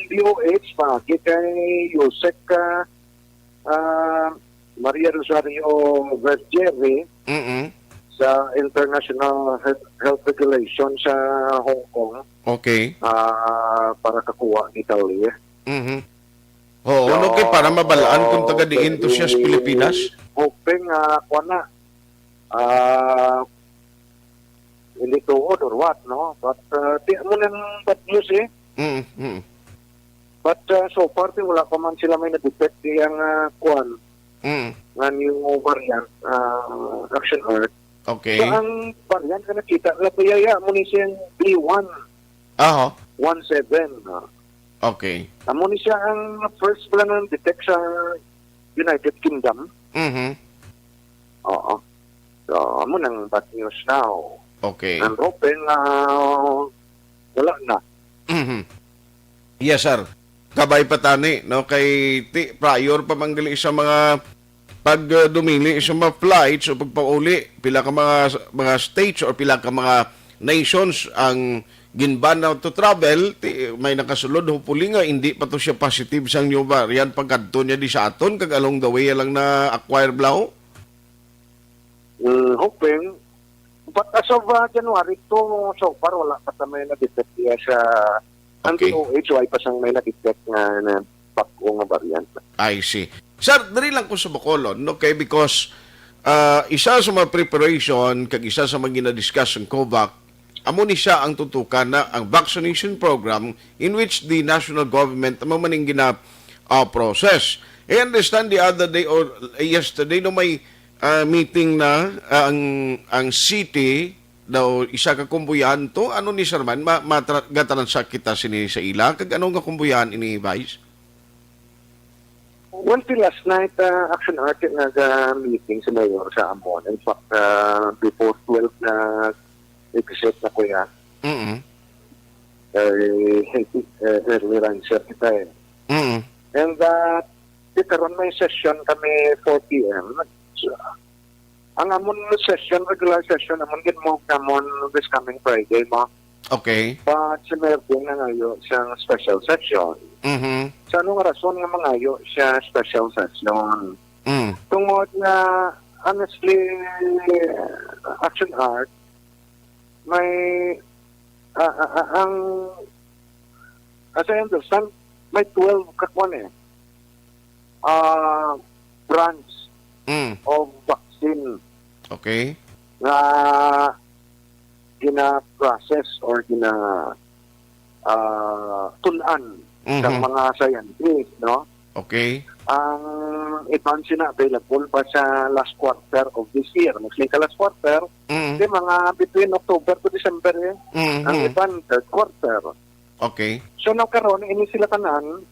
D O H, paagi kay Yusek, ah, ah, Maria Rosario Vergere Mm-mm. sa International Health, Health Regulation sa Hong Kong, Okay. ah, para kakuha ni Talia. Mhm. Oo, So, no, kay para mabalaan kung taga diin to siya sa eh, Pilipinas. Hoping, ah, kuwan na, ah, hindi tuod or what, no? But, ah, di mo nang bad news, eh. Mm, mm. But, ah, so far, di, wala pa man sila may na-detect di ang, ah, kuwan, Mm. nga new variant, ah, Action Art. Okay. So, ang variant nga nakita, nabayaya mo ni siyang B one. Aha. One seven, ah. Okay. Amo ni siya ang first pa lang detect sa United Kingdom. Mhm. Oo. So, amo nang bad news now. Okay. Ang hoping, ah, wala na. Mhm. Yes, sir. Kabay pa tani, no? Kay ti-, prior pa man gali sa mga pag, uh, dumili sa mga flights o pagpauli, pila ka mga, mga states or pila ka mga nations ang gin-ban na to travel, ti, may nakasulod, hopefully nga, hindi pa to siya positive sang new variant pagkadto niya di sa aton, kag along the way lang na acquire balaod? Mm, hoping. But as of, uh, January two, so far, wala pa ta may na-detect niya sa, ang Okay. D O H, wala pa sang may na-detect nga, na bag-o nga variant. I see. Sir, diri lang ko sa Bacolod, okay? Because, uh, isa sa mga preparation, kag isa sa mga ginadiscuss ang COVAC, amo ni siya ang tutukan na ang vaccination program in which the national government amo man ang gina, uh, process. I understand the other day or yesterday, no, may, uh, meeting na, uh, ang, ang city daw isa ka kumbuyan to. Ano ni, sir, man? Ma-, matra-, gatransact kita sini sa ila? Kag ano nga kumbuyan ini, Vice? Well, till last night, uh, Action Art naga-meeting sa mayor sa amon. In fact, uh, before twelve na exit na, kuya. Mm-mm. Eh, eh, early riser kita eh. Mm-mm. And, uh, di karon may session kami four P M. So, ang amon session, regular session, amon gid mo kamon this coming Friday mo. Okay. But si Mayor Ding nangayo siyang special session. Mm-hmm. Sa anong rason nga mangayo siya special session? Mm. Tungod nga, honestly, Action Art, may, ah, ah, ah, ang, as I understand, may twelve ka kwan eh, ah, brands Mm. of vaccine Okay. nga gina-process or gina, ah, tun-an Mhm. sang mga scientist, no? Okay. Ang iban sina available pa sa last quarter of this year. Mas ka last quarter, Mm. di mga between October to December eh. Mm, Ang mm. iban, third quarter. Okay. So, now karon, ini sila tanan,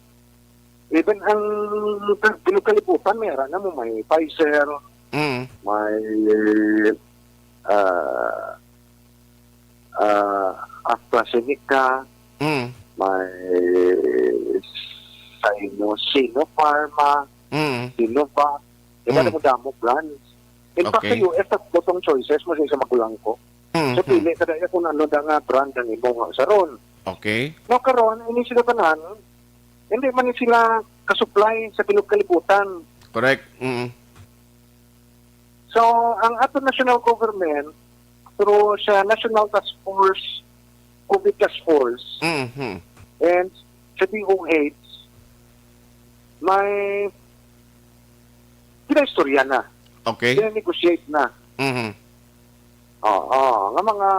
even ang bilog kalibutan, may ara na mo, may Pfizer, Mm. may, ah, ah, AstraZeneca, Mm. may Sino, Sinopharma, Mm. Sinovac. Di ba, Mm. damo-damo brands. In fact, Okay. sa U S, tatlo tong choices mo sa isa magulang ko. Mm, So, mm. pili ka na kung ano na nga brand ang imo nga usaron. Okay. No, karon, ini sila tanan, hindi man ni sila kasupply sa bilog kalibutan. Correct. Mm. So, ang ato national government, through sa National Task Force, COVID Task Force, Mhm. and sa D O H, may ginaistorya na, Okay. gina-negotiate na. Mhm. Oo, nga mga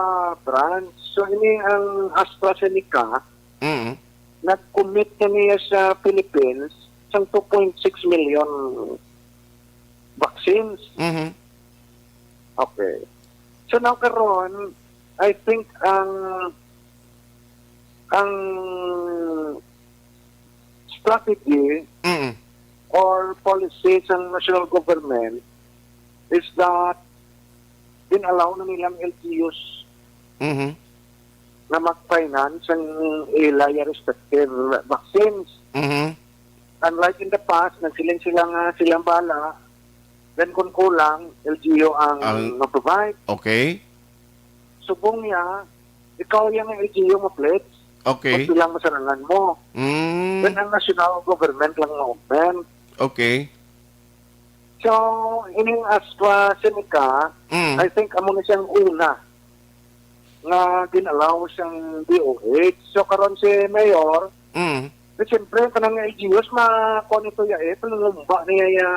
brands. So, ini ang AstraZeneca, Mhm. nag-commit na niya sa Philippines sang two point six million vaccines. Mhm. Okay. So, now karon, I think ang, ang strategy Mm. or policy sang national government is that gin-allow na nilang L G Us Mhm. na mag-finance ang ila respective vaccines. Mhm. Unlike in the past, nagsiling sila nga silang bala, then kung kulang, L G U ang Ang mag-provide. Okay. Subong niya, ikaw yang L G U mo-pledge Okay. kung ilang masarangan mo. Mm. Then ang national government lang mag-open. Okay. So, ining AstraZeneca, Mm. I think amo na siyang una nga gin-allow sang D O H. So, karon si Mayor, Mm. di siyempre, kanang L G Us, ma-, kuha nito ya eh, panulumba niya ya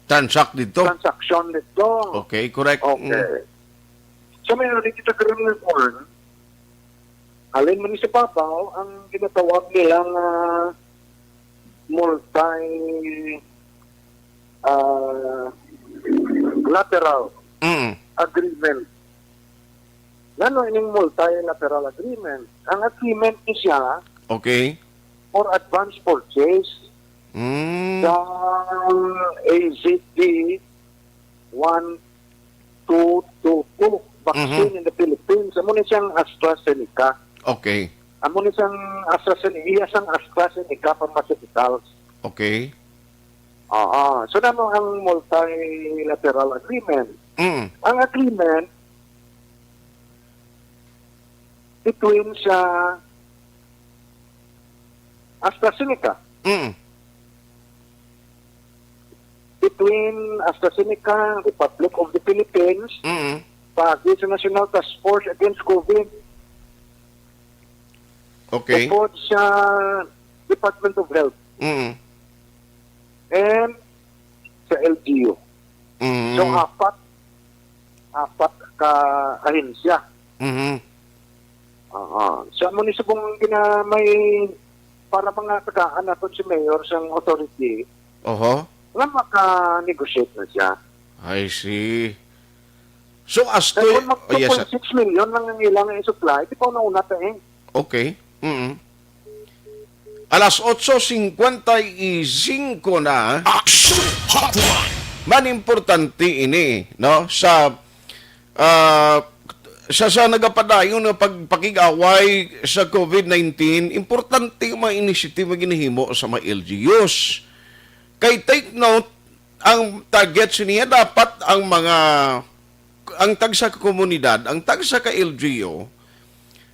Transact dito. transaction dito. Okay, correct. Okay. Mm. So, may nari kita karon nga kuan. Halin man ni sa babaw, ang ginatawag nila nga multi, ah, lateral Mm. agreement. Ngano ining multilateral agreement? Ang agreement ni siya Okay. for advance purchase Mm. sa A Z D one two two two vaccine Mhm. in the Philippines. Amo ni siyang AstraZeneca. Okay. Amo ni siyang AstraZeneca, iya sang AstraZeneca Pharmaceuticals. Okay. Oo. So, nano ang multilateral agreement? Mm. Ang agreement, between sa AstraZeneca, Mm. between AstraZeneca, Republic of the Philippines, Mm. paagi sa National Task Force Against COVID, Okay. upod sa Department of Health, Mm. and sa L G U. Mm. So, apat, apat ka ahensya. Mhm. Oo. So, amo ni subong gina-, may para mga tagaan naton si Mayor sang authority Oho. nga maka-negotiate na siya. I see. So, as to, Kaya kung mag oh, yes, sir. two point six million lang ang ilang i-supply, di pa una-una ta eh. Okay. Mm. Alas otso cincuenta y cinco na. Action Hotline. Man importante ini, no? Sa, ah, sa, sa nagapadayon nga pagpakig-away sa COVID nineteen, importante ang mga initiative nga ginahimo sa mga L G Us. Kay take note, ang target siniya dapat ang mga, ang tagsa ka komunidad, ang tagsa ka L G U,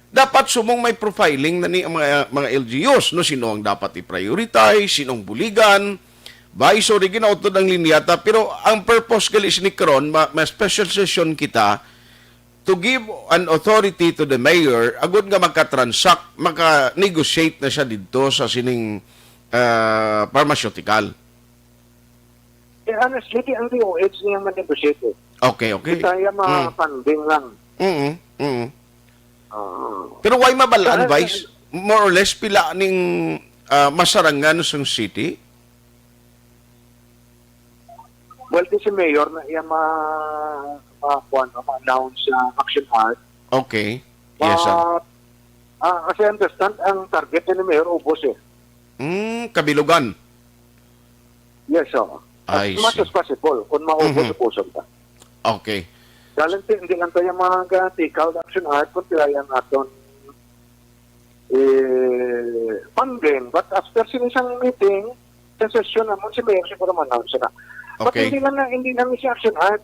dapat subong may profiling na ni ang mga, mga L G Us, no? Sino ang dapat i-prioritize, sino ang buligan. Ba, sorry, ginautod ang linyata, pero ang purpose gali sini karon, ma-, ma-special session kita to give an authority to the mayor, agud nga maka-transact, maka-negotiate na siya didto sa sining, ah, pharmaceutical. Eh, honestly, di ang D O H niya ma-negotiate eh. Okay, okay. Bisaya ma-, Mm. funding lang. Mm, mm. Ah. Pero why mabalaan, Sa Vice? More or less, pila ning, ah, masarangan sa city? Well, di si Mayor na iya ma-, ma-, kuwan, ma-announce sa Action Art. Okay. Yes, sir. But, ah, as I understand, ang target ni Mayor ubos eh. Mm, kabilugan. Yes, sir. As I much see. as possible, kung maubos Mhm. ubuson ta. Okay. Dalan ti-, hindi lang tayo mga ga-, take out Action Art, kung tila yung aton, eh, funding. But after sining isang meeting, sa session naman, si Mayor siguro man siya na. But Okay. hindi lang na, hindi lang si Action Art,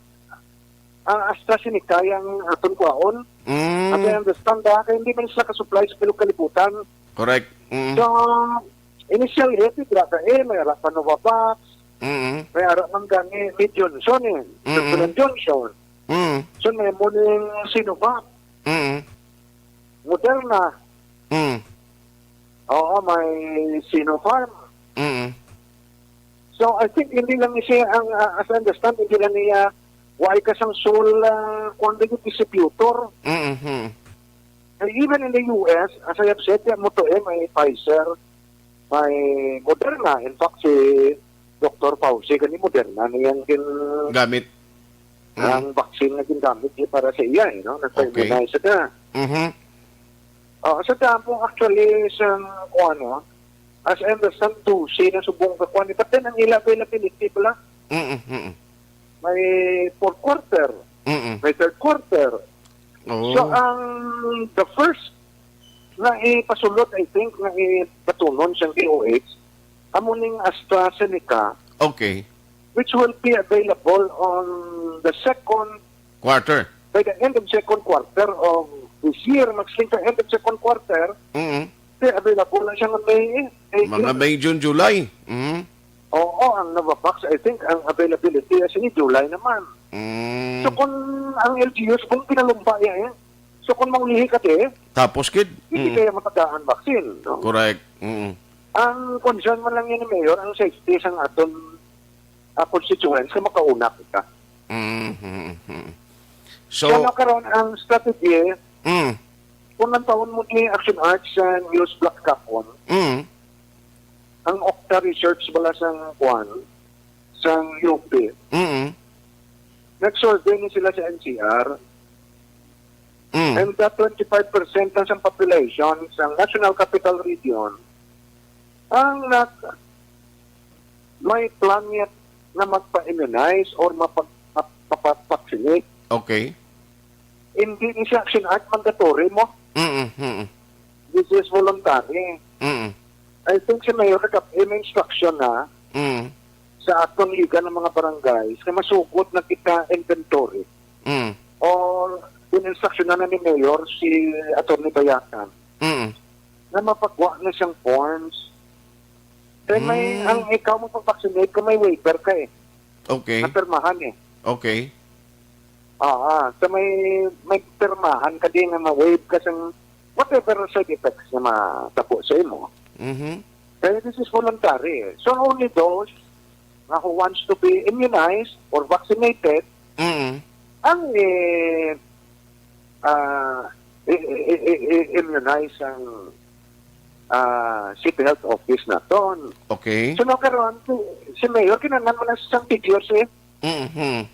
ang AstraZeneca yung aton kwaon. Mm. As I understand, ah, kaya hindi man sila ka-supply sa bilog kalibutan. Correct. Mm. So, initially, eh, pila ka, eh, may ara pa Novavax, Mm. may ara man gani, may Johnson, eh. Mm. Johnson and Johnson. Mm. So, may mo ning Sinovac, Mm. Moderna. Mm. Oo, may Sinopharm. Mm. So, I think hindi lang siya ang, ah, as I understand, hindi lang niya, why ka sang sole, ah, kung ano yung distributor. Mm-hmm. And even in the U S, as I have said, yan mo to eh, may Pfizer, may Moderna. In fact, si Doktor Fauci, kani Moderna na yan kin-, Gamit. Mm. ang vaccine na ginamit niya para sa iya, eh, no? Okay. Nagpa-immunize siya. Mm-hmm. Oh, sa damo, actually, sa, kung ano, as I understand, dosi na subong ka kuan. But then, ang ila availability pala, Mm-mm, mm-mm. may fourth quarter, Mm-mm. may third quarter. Oh. So, ang the first na ipasulod, I think, na ibatunon sa D O H, amo ning AstraZeneca, Okay. which will be available on the second Quarter. by the end of second quarter of this year, magsiling ka end of second quarter, Mm-mm. di available na siya nga May, May, Mga June. May, June, July. Mm. Oo, ang Novavax, I think, ang availability ay sige, July naman. Mm. So, kung ang L G Us, kung pinalumpa niya eh, so kung manglihi ka di, Tapos, kid? hindi Mm. kaya matagaan vaccine, no? Correct. Mm. Ang concern man lang yan ni Mayor, ang safety sa aton, ah, constituents na makauna kita. Mm, mm, mm. So, So, karon ang strategy, mm. kung nantawon mo ni Action Arts sa News Black Kapon, Mm. ang Okta Research bala sa kuan, sa U P, Mm. nag-survey ni sila sa N C R, Mm. and that twenty-five percent na sa population sa National Capital Region ang nag-, may plan yet na magpa-immunize or mapag-, map-, mapag-vaccinate. Okay. Hindi ni siya Action Art mandatory mo. Mm, mm. This is voluntary. Mm. I think si Mayor nagkap-, eh, may instruction na Mm. sa atong liga ng mga barangays na masugot na kita inventory Mm. or instruksyonan na ni Mayor si Attorney Bayatan Mm. na mapagwa na siyang forms. Kaya may, Mm. ang ikaw mo pag-vaccinate ka, may waiver ka eh. Okay. Napirmahan eh. Okay. Ah, ah. So may, may pirmahan ka din na ma-waive ka sang whatever side effects na matabo sa imo. Mhm. Kaya this is voluntary eh. So only those nga who wants to be immunized or vaccinated Mm. ang eh, ah, i- i- i- i- immunize ang ah, City Health Office naton. Okay. So no karon si, si Mayor kinahanglan mo na sa figures eh. Mhm.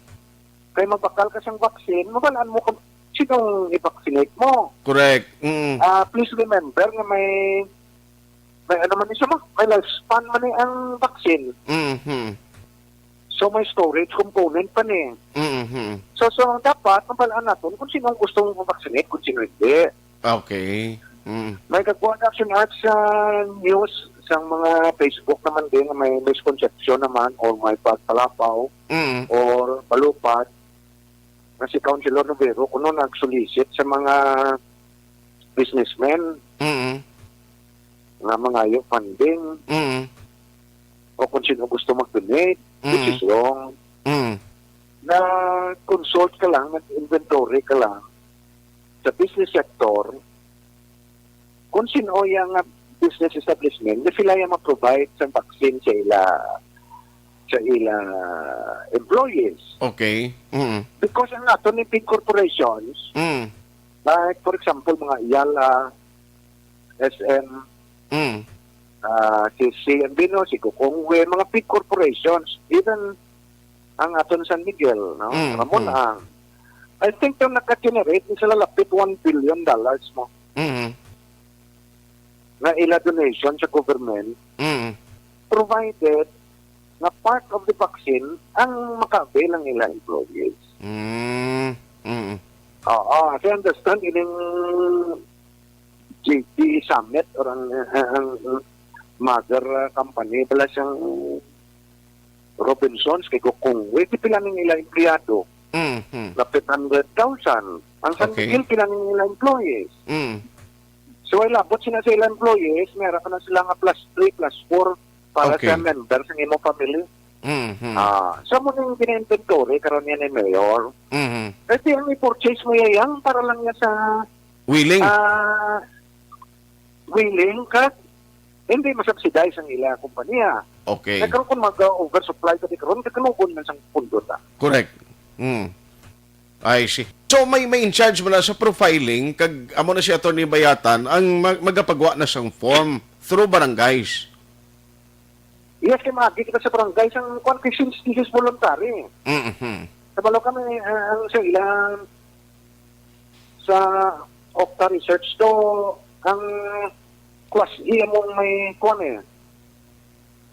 Kay mabakal ka sang vaccine, mabalaan mo kung sinong i-vaccinate mo. Correct. Mm. Ah, please remember nga may may ano man ni siya, may lifespan man ni ang vaccine. Mhm. So may storage component pa ni. Mhm. So so dapat mabalaan naton kung sino ang gustong ma-vaccinate, kung sino hindi. Okay. Mm. May kagwa na action art sa news, sa mga Facebook naman din nga may misconception naman or may pagpalapaw Mm. or balupad na si Councilor Novero kuno nag-solicit sa mga businessmen Mm. nga mangayo funding Mm. o kung sino gusto mag-donate, which Mm. is wrong. Mm. Na consult ka lang, nag-inventory ka lang sa business sector kung sino yang nga business establishment na sila yung ma-provide sa vaccine sa ila sa ila employees. Okay. Mm. Because ang ato ni big corporations, Mm. like for example, mga Ayala, S M, Mm. ah, si C M B, no, si Gokongwei, mga big corporations, even ang aton San Miguel, no, Mm, Ramon mm. Ang, I think yung naka-generate ni sila lapit one billion dollars mo Mm. na ila donation sa government, Mm. provided na part of the vaccine ang maka-avail ang ila employees. Mm. Mm. Oo, as I understand, ining G T Summit or ang, ang mother uh, company pala siyang Robinsons kay Gokongwei, di pila ning ila empleyado? Mm. Lapit hundred thousand. Ang San Okay. Miguel, pila ning ila employees? Mm. So, ay labot sila sa ila employees, meron ka na sila nga plus three, plus four para Okay. sa member sa imong family. Mm. Ah, sa mo ning gina-inventory karon niya ni Mayor. Mm. Kasi ang i-purchase mo yan para lang niya sa Willing. ah, willing ka, hindi masubsidize ang ila kompanya. Okay. Nagkaroon kung mag-oversupply ka di karon, kakanugon man sang pundo ta. Correct. Mm. I see. So may may in charge man na sa profiling kag amo na si Attorney Bayatan ang mag- magapagwa na sang form through barangays. Yes, kay maagi kita sa barangay sang kwan kay since this is voluntary. Mhm. Kabalo kami ah, ang sa ilang sa Okta Research to ang class E among may kwan eh.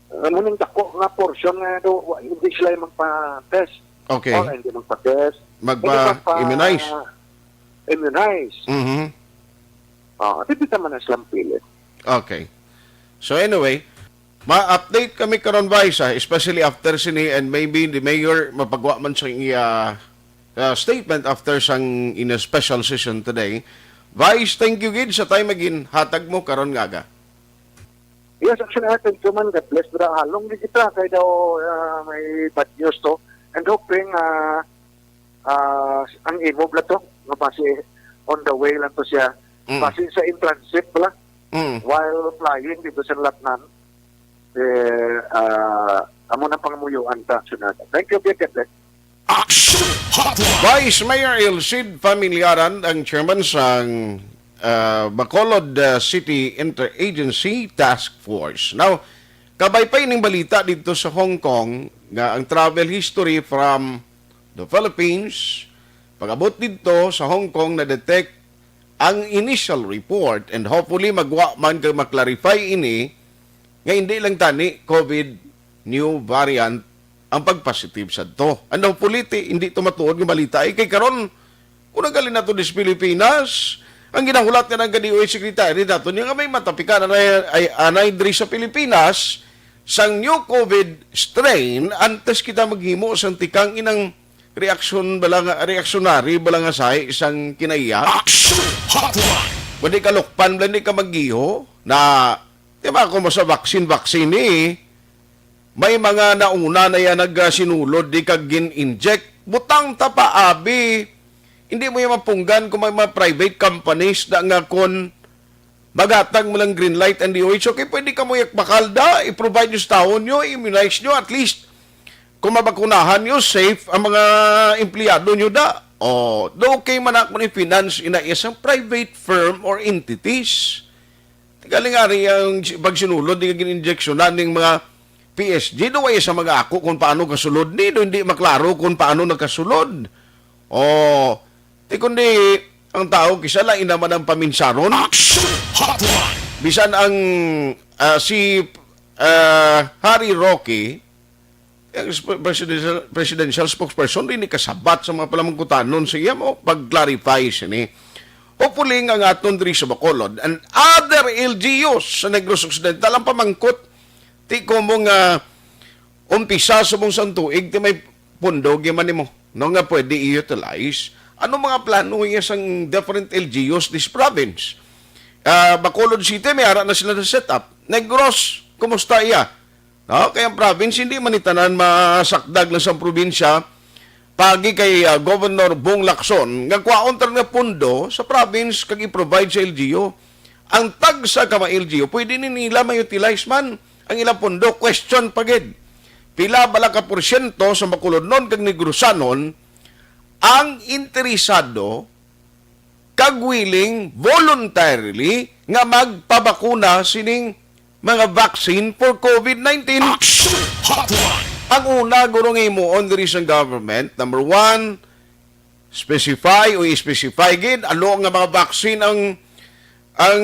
Ano ning dako nga portion nga do wa- hindi sila yung magpa-test. Okay. O hindi magpa-test. Hindi Magpa-immunize. Magpa-immunize. Mhm. Ah, di kita man na silang pilit. Okay. So anyway, ma-update kami karon, Vice, ah, especially after sini, and maybe the mayor mapagwa man sa iya ah, statement after sang in a special session today. Vice, thank you gid sa time again hatag mo karon nga aga. Yes, actually, I think man, God bless, Brother Halong, di kita kay daw ah, may bad news to. And hoping ah, ah, ang imo bla to, nga basi on the way lang to siya. Mm. Basi sa in transit bla, Mm. while flying dito sa Latnan. Eh, ah, amo na pangamuyoan ta, Sunada. Thank you, Big Ate. Action Hotline. Vice Mayor Elcid Familiaran ang chairman sang ah, Bacolod ah, City Interagency Task Force. Now, kabay pa ining balita dito sa Hong Kong nga ang travel history from the Philippines pag-abot dito sa Hong Kong na-detect ang initial report, and hopefully magwa man kag ma-clarify ini nga hindi lang tani COVID new variant ang pagpositive sadto. And hopefully, ti, hindi to matuod nga balita. Eh, kay karon, kung nagali nato dis Pilipinas, ang ginahulat nga ng D O H secretary nato niya nga may matapikan anay, ay, anay diri sa Pilipinas sang new COVID strain antes kita maghimo sang tikang inang reaksyon bala nga, reactionary bala nga sahi sang kinaiya. Action Hotline! Pwede ka lukpan bala, hindi ka magiho na, di ba, kung sa vaccine-vaccine ni, may mga nauna na yan nagsinulod di kag gin-inject. Butang ta pa, abi. Hindi mo yan mapunggan kung may mga private companies na nga kung magatag mo lang green light ang D O H O, kay pwede ka mo yakbakal da, i-provide nyo sa taon nyo, i-immunize nyo, at least, kung mabakunahan nyo, safe ang mga empleyado nyo da. O, do okay man ako ni finance ina isang private firm or entities. Galing ari ang pagsinulod, di ka gin-injeksyonan ning mga P S G, do way sa mga ako kung paano kasulod ni, do hindi maklaro kung paano nakasulod. O, di kundi ang tao, kisa lain naman ang paminsaron. Action Hotline! Bisan ang, ah, si, ah, Harry Roque, ang sp-, presidential, presidential spokesperson, di ni kasabat sa mga palamangkutanon sa iya mo pag-clarify sini. Hopefully nga, nga aton diri sa Bacolod and other L G Us sa Negros Occidental ang pamangkot, ti ko mo nga umpisa subong sang tuig ti may pondo gyud man nimo, no, nga pwede i-utilize. Ano mga plano iya sang different L G Us this province? Ah, Bacolod City, may ara na sila na set up. Negros, kumusta iya? No? Kaya ang province, hindi man ni tanan masakdag lang sa probinsya, pagi kay, ah, Governor Bong Lacson, nga kwaon tanan nga pondo sa province kag i-provide sa L G U. Ang tagsa ka mga L G U, pwede ni nila ma-utilize man ang ilang pondo. Question pa gid, pila bala ka porsyento sa Bacolodnon kag Negrosanon ang interesado kag willing voluntarily nga magpabakuna sining mga vaccine for COVID nineteen? Action Hotline! Ang una, guro, nga himuon diri sa government, number one, specify o i-specify gid ano nga mga vaccine ang, ang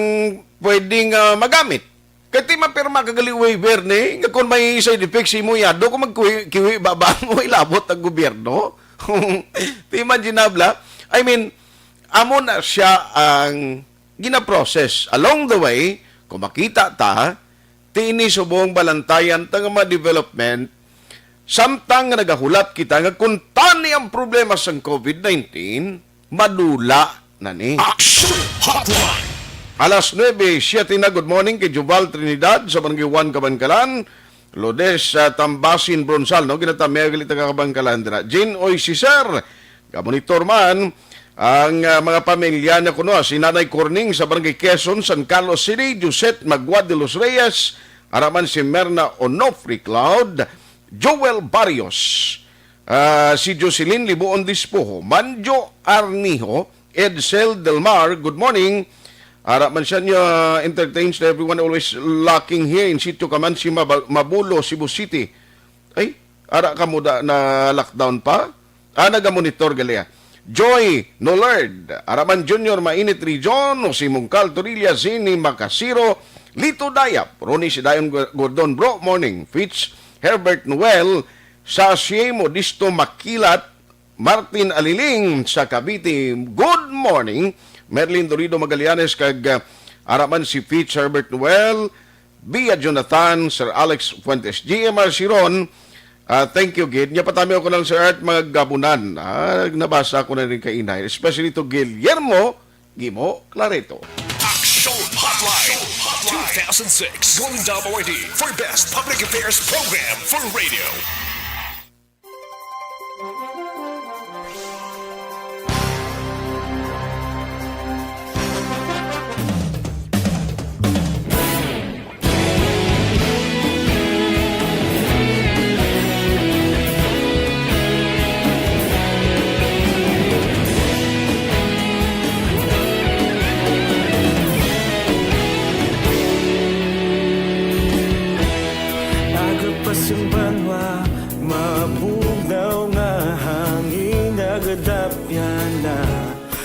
pwedeng, ah, magamit. Kay ti mapirma ka gali waiver ni, nga kung may side effects imo yado, kung magkiwi, kiwi ba, ba mo ilabot ang gobyerno? Ti man ginabla. I mean, amo na siya ang ginaprocess. Along the way, kung makita ta, ti ini subong balantayan ta nga mga development, samtang nga nagahulat kita nga kung tani ang problema sang COVID nineteen, madula na ni. Action Hotline! Alas nuebe siete na, good morning kay Joval Trinidad sa Barangay one, Kabankalan. Lodes, ah, Tambasin Bronsal, no? Ginatamiya gali taga Kabankalan dira. Jane Oy Cesar, gamonitor man ang, ah, mga pamilya na kuno, si Nanay Corning sa Barangay Quezon, San Carlos City, Josette Magua de los Reyes, ara man si Merna Onofre Cloud, Joel Barrios, ah, si Jocelyn Libuon Dispoho, Manjo Arnijo, Edsel Del Mar, good morning. Ara man siya niya, entertains to everyone, always locking here in situ ka man si Maba-, Mabulo, Cebu City. Ay, ara ka mo da na lockdown pa? Ah, nagamonitor gali, ah. Joy Nolard, ara man Junior Mainit Region, o si Mungkal Torilla, Zini Macasiro, Lito Dayap, Ronnie Sidayon Gordon, bro, morning. Fitz Herbert Noel, Sasye Modisto Makilat, Martin Aliling sa Cavite, good morning. Merlin Dorido Magallanes kag, ah, ara man si Fitz Herbert Noel, Bia Jonathan, Sir Alex Fuentes, G M R Siron, ah, thank you gid. Nya patami ko lang, Sir Art, mga gabunan. Ah, nabasa ko na rin kainay, especially to Guillermo Gimo Clareto. Action Hotline two thousand six Golden Dome Awardee for Best Public Affairs Program for Radio. Aga pa sang banwa, mabugnaw nga hangin nagadapyan na.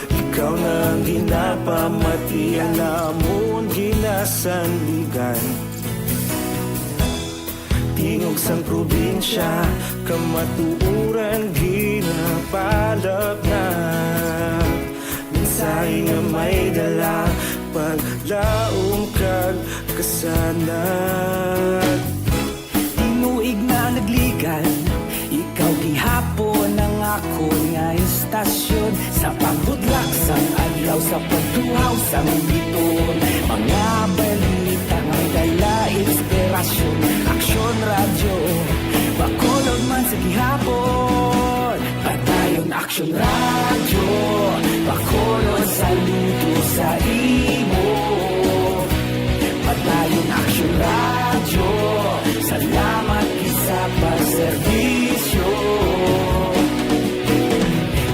Ikaw na ang ginapamati, ang amon ginasandigan. Tingog sang probinsya, kamatuoran ginapalapnag. Mensahe nga may dala, paglaom kag kasanag. Tinuig na nagligan, ikaw gihapon ang Akon nga istasyon, sa pagbudlak sang adlaw, sa pagtuhaw sang biton, mga balita nga may dala inspirasyon. Aksyon Radyo, Bacolod man sa gihapon. Padayon Aksyon Radyo, Bacolod saludo sa imo. Padayon Aksyon Radyo, salamat gid sa pagserbisyo.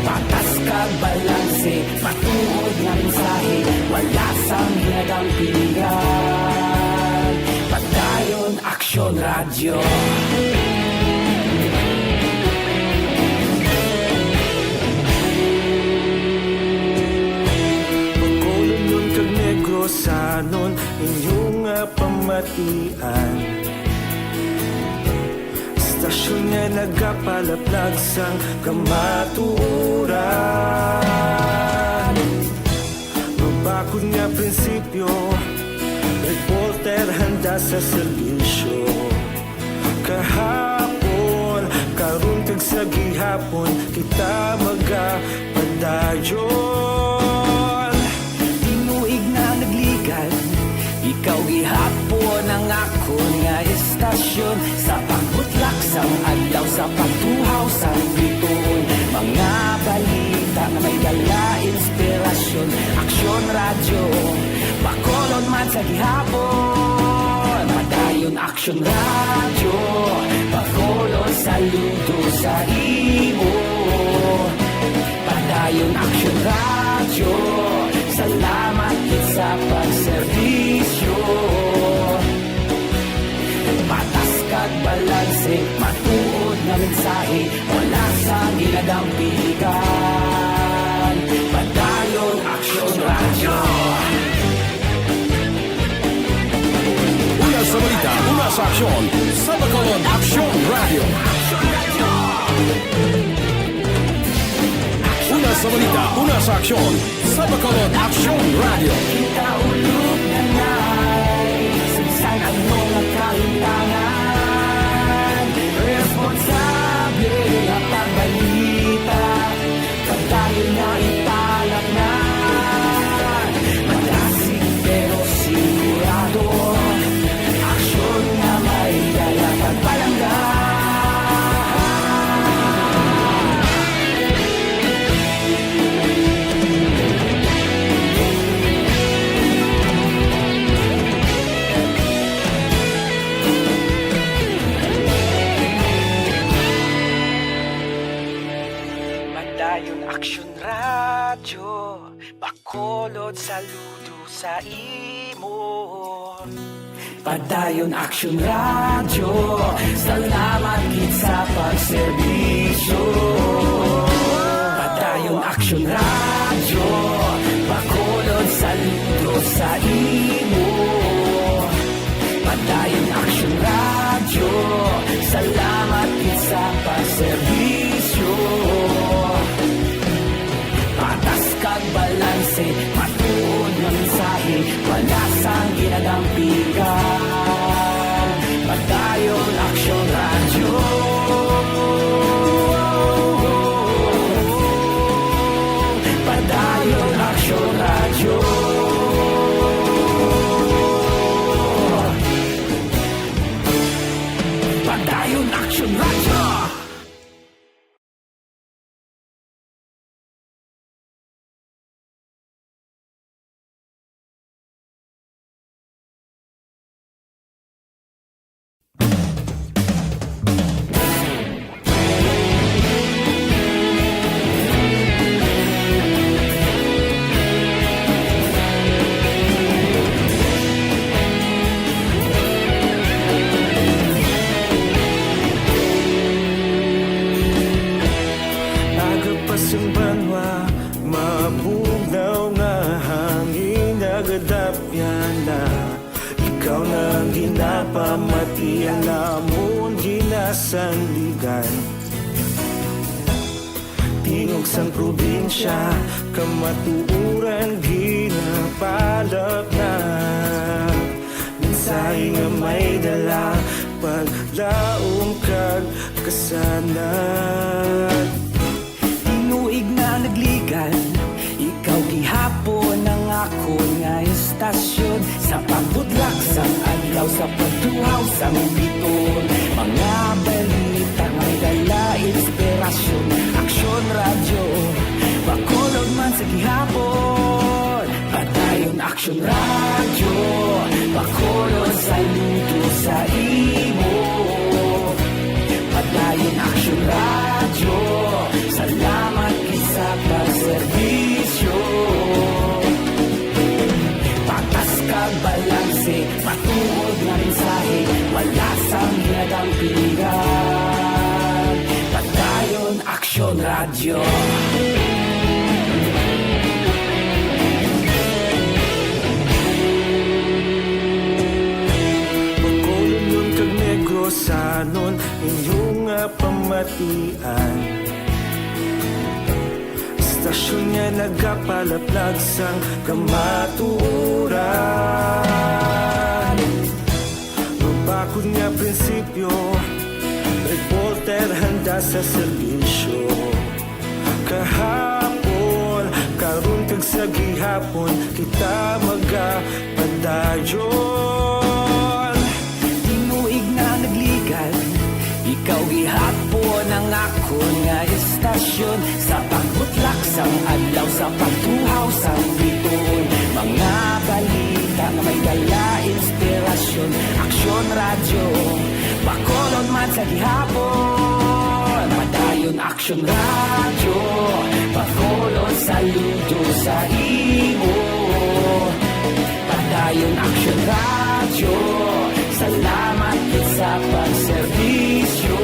Patas kag balanse, matuod nga mensahe, wala sang ginadampigan. Padayon Aksyon Radyo. Bacolodnon kag Negrosanon, inyo nga pamatian. Istasyon nga nagapalaplag sang kamatuoran. Mabakod nga prinsipyo, reporter handa sa serbisyo. Kahapon, karon kag sa gihapon, kita magapadayon. Tinuig na nagligad, ikaw gihapon ang akon nga istasyon. Sa pagbutlak sang adlaw, sa pagtuhaw sang bituon, mga balita nga may dala inspirasyon. Aksyon Radyo, Bacolod man sa gihapon. Padayon Aksyon Radyo, Bacolod saludo sa imo. Padayon Aksyon Radyo, salamat gid sa pagserbisyo. Patas kag balanse, matuod nga mensahe, wala sang ginadampigan. Padayon Aksyon Radyo. Una sa balita, una sa aksyon, sa Bacolod Aksyon Radyo. Una sa balita, una sa aksyon, sa Bacolod Aksyon Radyo. Kita ulog na nai, sa bisan ano nga kahimtangan, responsable nga pagbalita, padayon nga ipalatnan. Madasig pero sigurado, aksyon nga may dala pagpalangga. Padayon Aksyon Radyo, Bacolod saludo sa imo. Padayon Aksyon Radyo, salamat gid sa pagserbisyo. Padayon Aksyon Radyo, Bacolod saludo sa imo. Padayon Aksyon Radyo, salamat gid sa pagserbisyo. Patas kag balanse, matuod nga mensahe, wala sang ginadampigan. Padayon Aksyon Radyo. Padayon Aksyon Radyo. Padayon Aksyon Radyo. Aga pa sang banwa, mabugnaw nga hangin, nagadapyan na. Ikaw na ang ginapamati, ang amon ginasandigan. Tingog sang probinsya, kamatuoran ginapalapnag. Mensahe nga may dala, paglaom kag kasanag. Ang biton, mga balita nga may dala inspirasyon. Aksyon Radyo, Bacolod man sa gihapon. Padayon Aksyon Radyo, Bacolod saludo sa imo. Padayon Aksyon Radyo, salamat gid sa pagserbisyo. Patas kag balanse, matuod nga mensahe, wala sang ginadampigan. Padayon Aksyon Radyo. Bacolod kag Negrosanon, inyo nga pamatian. Istasyon nga nagapalaplag sang kamatuoran. Mabakod nga prinsipyo, reporter handa sa serbisyo. Kahapon, karon kag sa gihapon, kita magapadayon. Tinuig na nagligad, ikaw gihapon ang akon nga istasyon. Sa pagbutlak sang adlaw, sa pagtuhaw sang bituon, mga balita nga may dala inspirasyon. Aksyon Radyo, Bacolod man sa gihapon. Padayon Aksyon Radyo, Bacolod saludo sa imo. Padayon Aksyon Radyo, salamat gid sa pagserbisyo.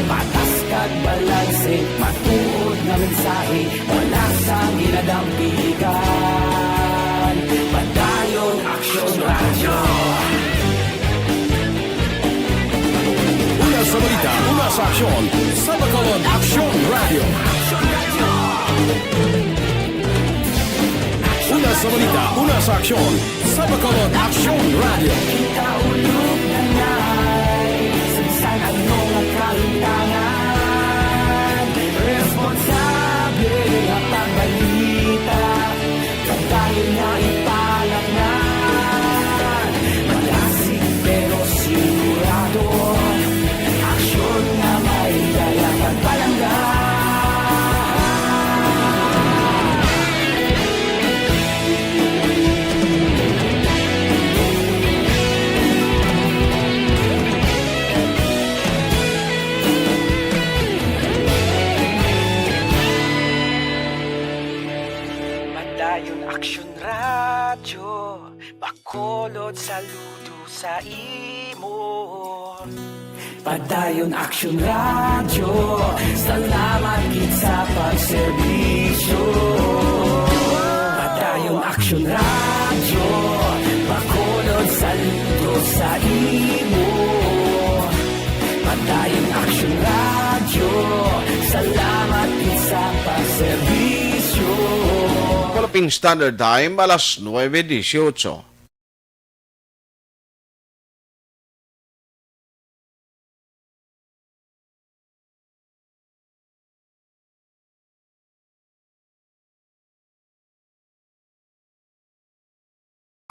Patas kag balanse, matuod nga mensahe, wala sang ginadampigan. Padayon Aksyon Radyo. Una sa balita, una sa aksyon, sa Bacolod Aksyon Radyo. Una sa balita, una sa aksyon, sa Bacolod Aksyon Radyo. Kita ulog na nay, sa bisan ano nga kahitangan, responsable nga pagbalita. Padayon nga ipalatnan, malasig pero sigurado. Aksyon nga may dala kag palangga. Padayon Aksyon Radyo, Bacolod saludo sa imo. Padayon Aksyon Radyo, salamat gid sa pagserbisyo. Padayon Aksyon Radyo, Bacolod saludo sa imo. Padayon Aksyon Radyo, salamat gid sa pagserbisyo. Philippine Standard Time, alas nuebe dieciocho.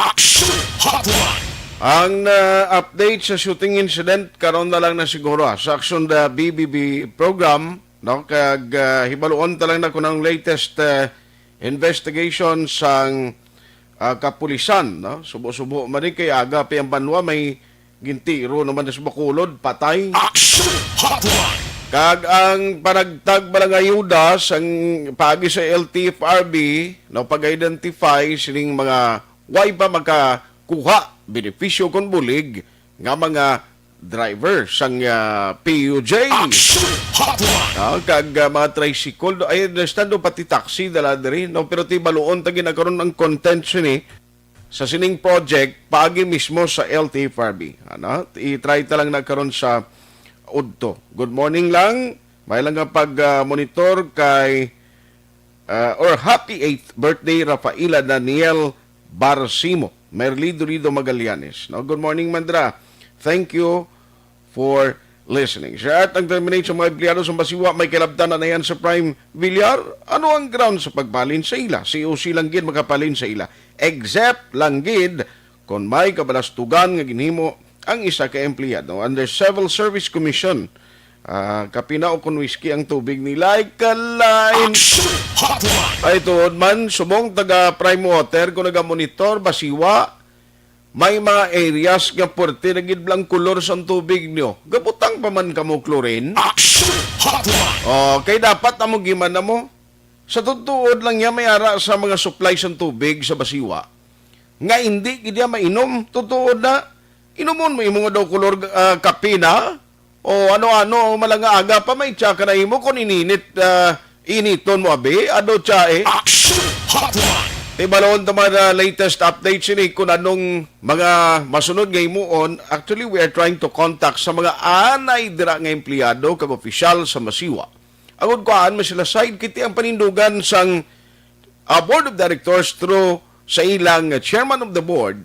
Action Hotline. Ang na-update sa shooting incident karon na lang na siguro, ah, sa Aksyon the B B B program, no? Kag, ah, hibaluon ta lang na kung ang latest, ah, investigation sang, ah, kapulisan, no? Subo-subo man ni kay aga pa ang banwa, may gintiro naman sa Bacolod, patay. Action Hotline. Kag ang panagtag bala nga ayuda sang paagi sa L T F R B, no, pag-identify sining mga way pa makakuha benepisyo kon bulig nga mga driver sang, ah, P U J. Action Hotline. Ah, kag, ah, mga tricycle, do, I understand do pati taxi dala diri, no, pero ti baluon ta gina karon ang content sini sa sining project paagi mismo sa L T F R B. Ano? I-try ta lang na karon sa udto. Good morning lang. May lang nga pag, ah, monitor kay, ah, or happy eighth birthday, Rafaela Daniel Barcimo, Merly Dorido Magallanes. No? Good morning, Mandra. Thank you for listening. Siya at ang terminate sa mga empleyado sa Masiwa may kalabtanan na yan sa Prime Villar. Ano ang ground sa pagbalin sa ila? C O C lang gid makapalin sa ila. Except lang gid Kon may kabalastugan nga ginhimo ang isa ka empleyado under Civil Service Commission, ah, kapina o kon whiskey ang tubig nila, ay kalain. Action Hotline! Ay, tuod man, subong taga Prime Water, kung nagamonitor, basiwa, may mga areas nga puwerte na gid bala ang kulor sang tubig nyo. Gabutang pa man kamo chlorine? Action Hotline! Oh, kay dapat amo giman namo. Sa tutuod lang niya, may ara sa mga supply sang tubig sa basiwa nga hindi gid niya mainom. Tutuod na, inumon mo imo nga daw kulor, ah, kape na, o ano-ano, malanga aga pa, may tsa ka na imo kung ininit, ah, initon mo, abi, ano tsa eh. Action Hotline! Ibalon ta man, ah, latest update sini kung anong mga masunod nga himuon. Actually, we are trying to contact sa mga anay dira nga empleyado kag opisyal sa masiwa. Ang kuan, may sila side, kiti ang panindugan sang, ah, board of directors through sa ilang chairman of the board.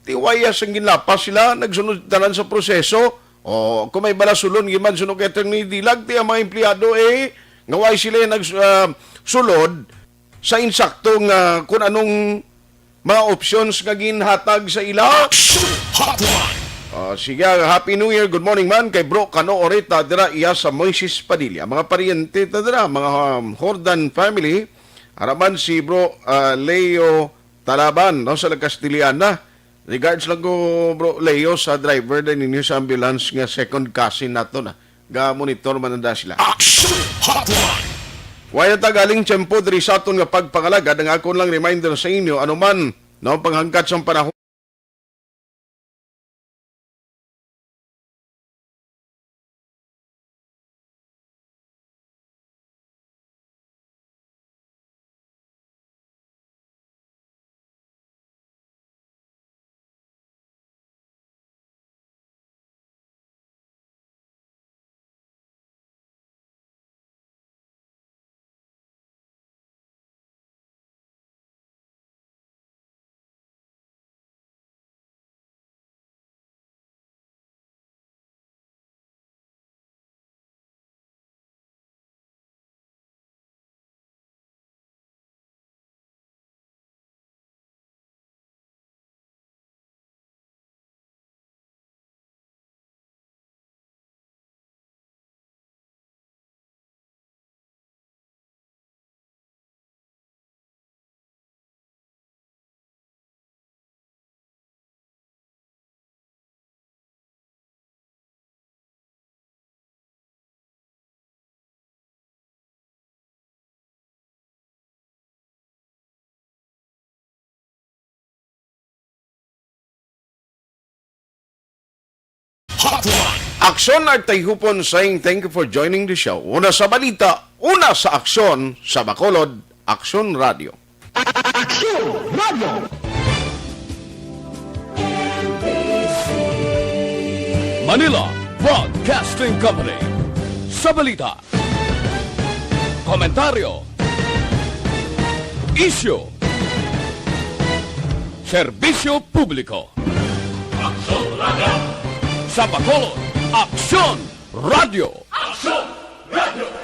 Tiwaya sang ginlapas sila, nagsunod tanan sa proseso. O, kung may balasulon giman, suno kay Attorney Dilag, ti ang mga empleyado, eh, nga way sila nag, ah, sulod sa insakto nga kung anong mga options nga ginhatag sa ila. Action Hotline! Ah, sige, Happy New Year. Good morning man kay Bro Kano Oreta dira iya sa Moises Padilla. Mga paryente ta dira, mga, um, Jordan family. Araman si Bro, ah, Leo Talaban, no, sa Lagkastiliana. Regards lang ko, Bro Leo, sa driver din ninyo sa ambulance nga second cousin nato na. Ga-monitor man na sila. Action Hotline! Wala ta galing tiyempo diri sa aton nga pagpangalagad. Ang akon lang reminder sa inyo, ano man, no, panghangkat sang panahon. Hotline. Aksyon Artayhupon saying thank you for joining the show. Una sa balita, una sa aksyon, sa Bacolod, Aksyon Radio. Aksyon Radio. Manila Broadcasting Company. Sa balita, komentaryo, isyu, serbisyo publiko. Aksyon Radio. Sa Bacolod, Aksyon Radio. Aksyon Radio.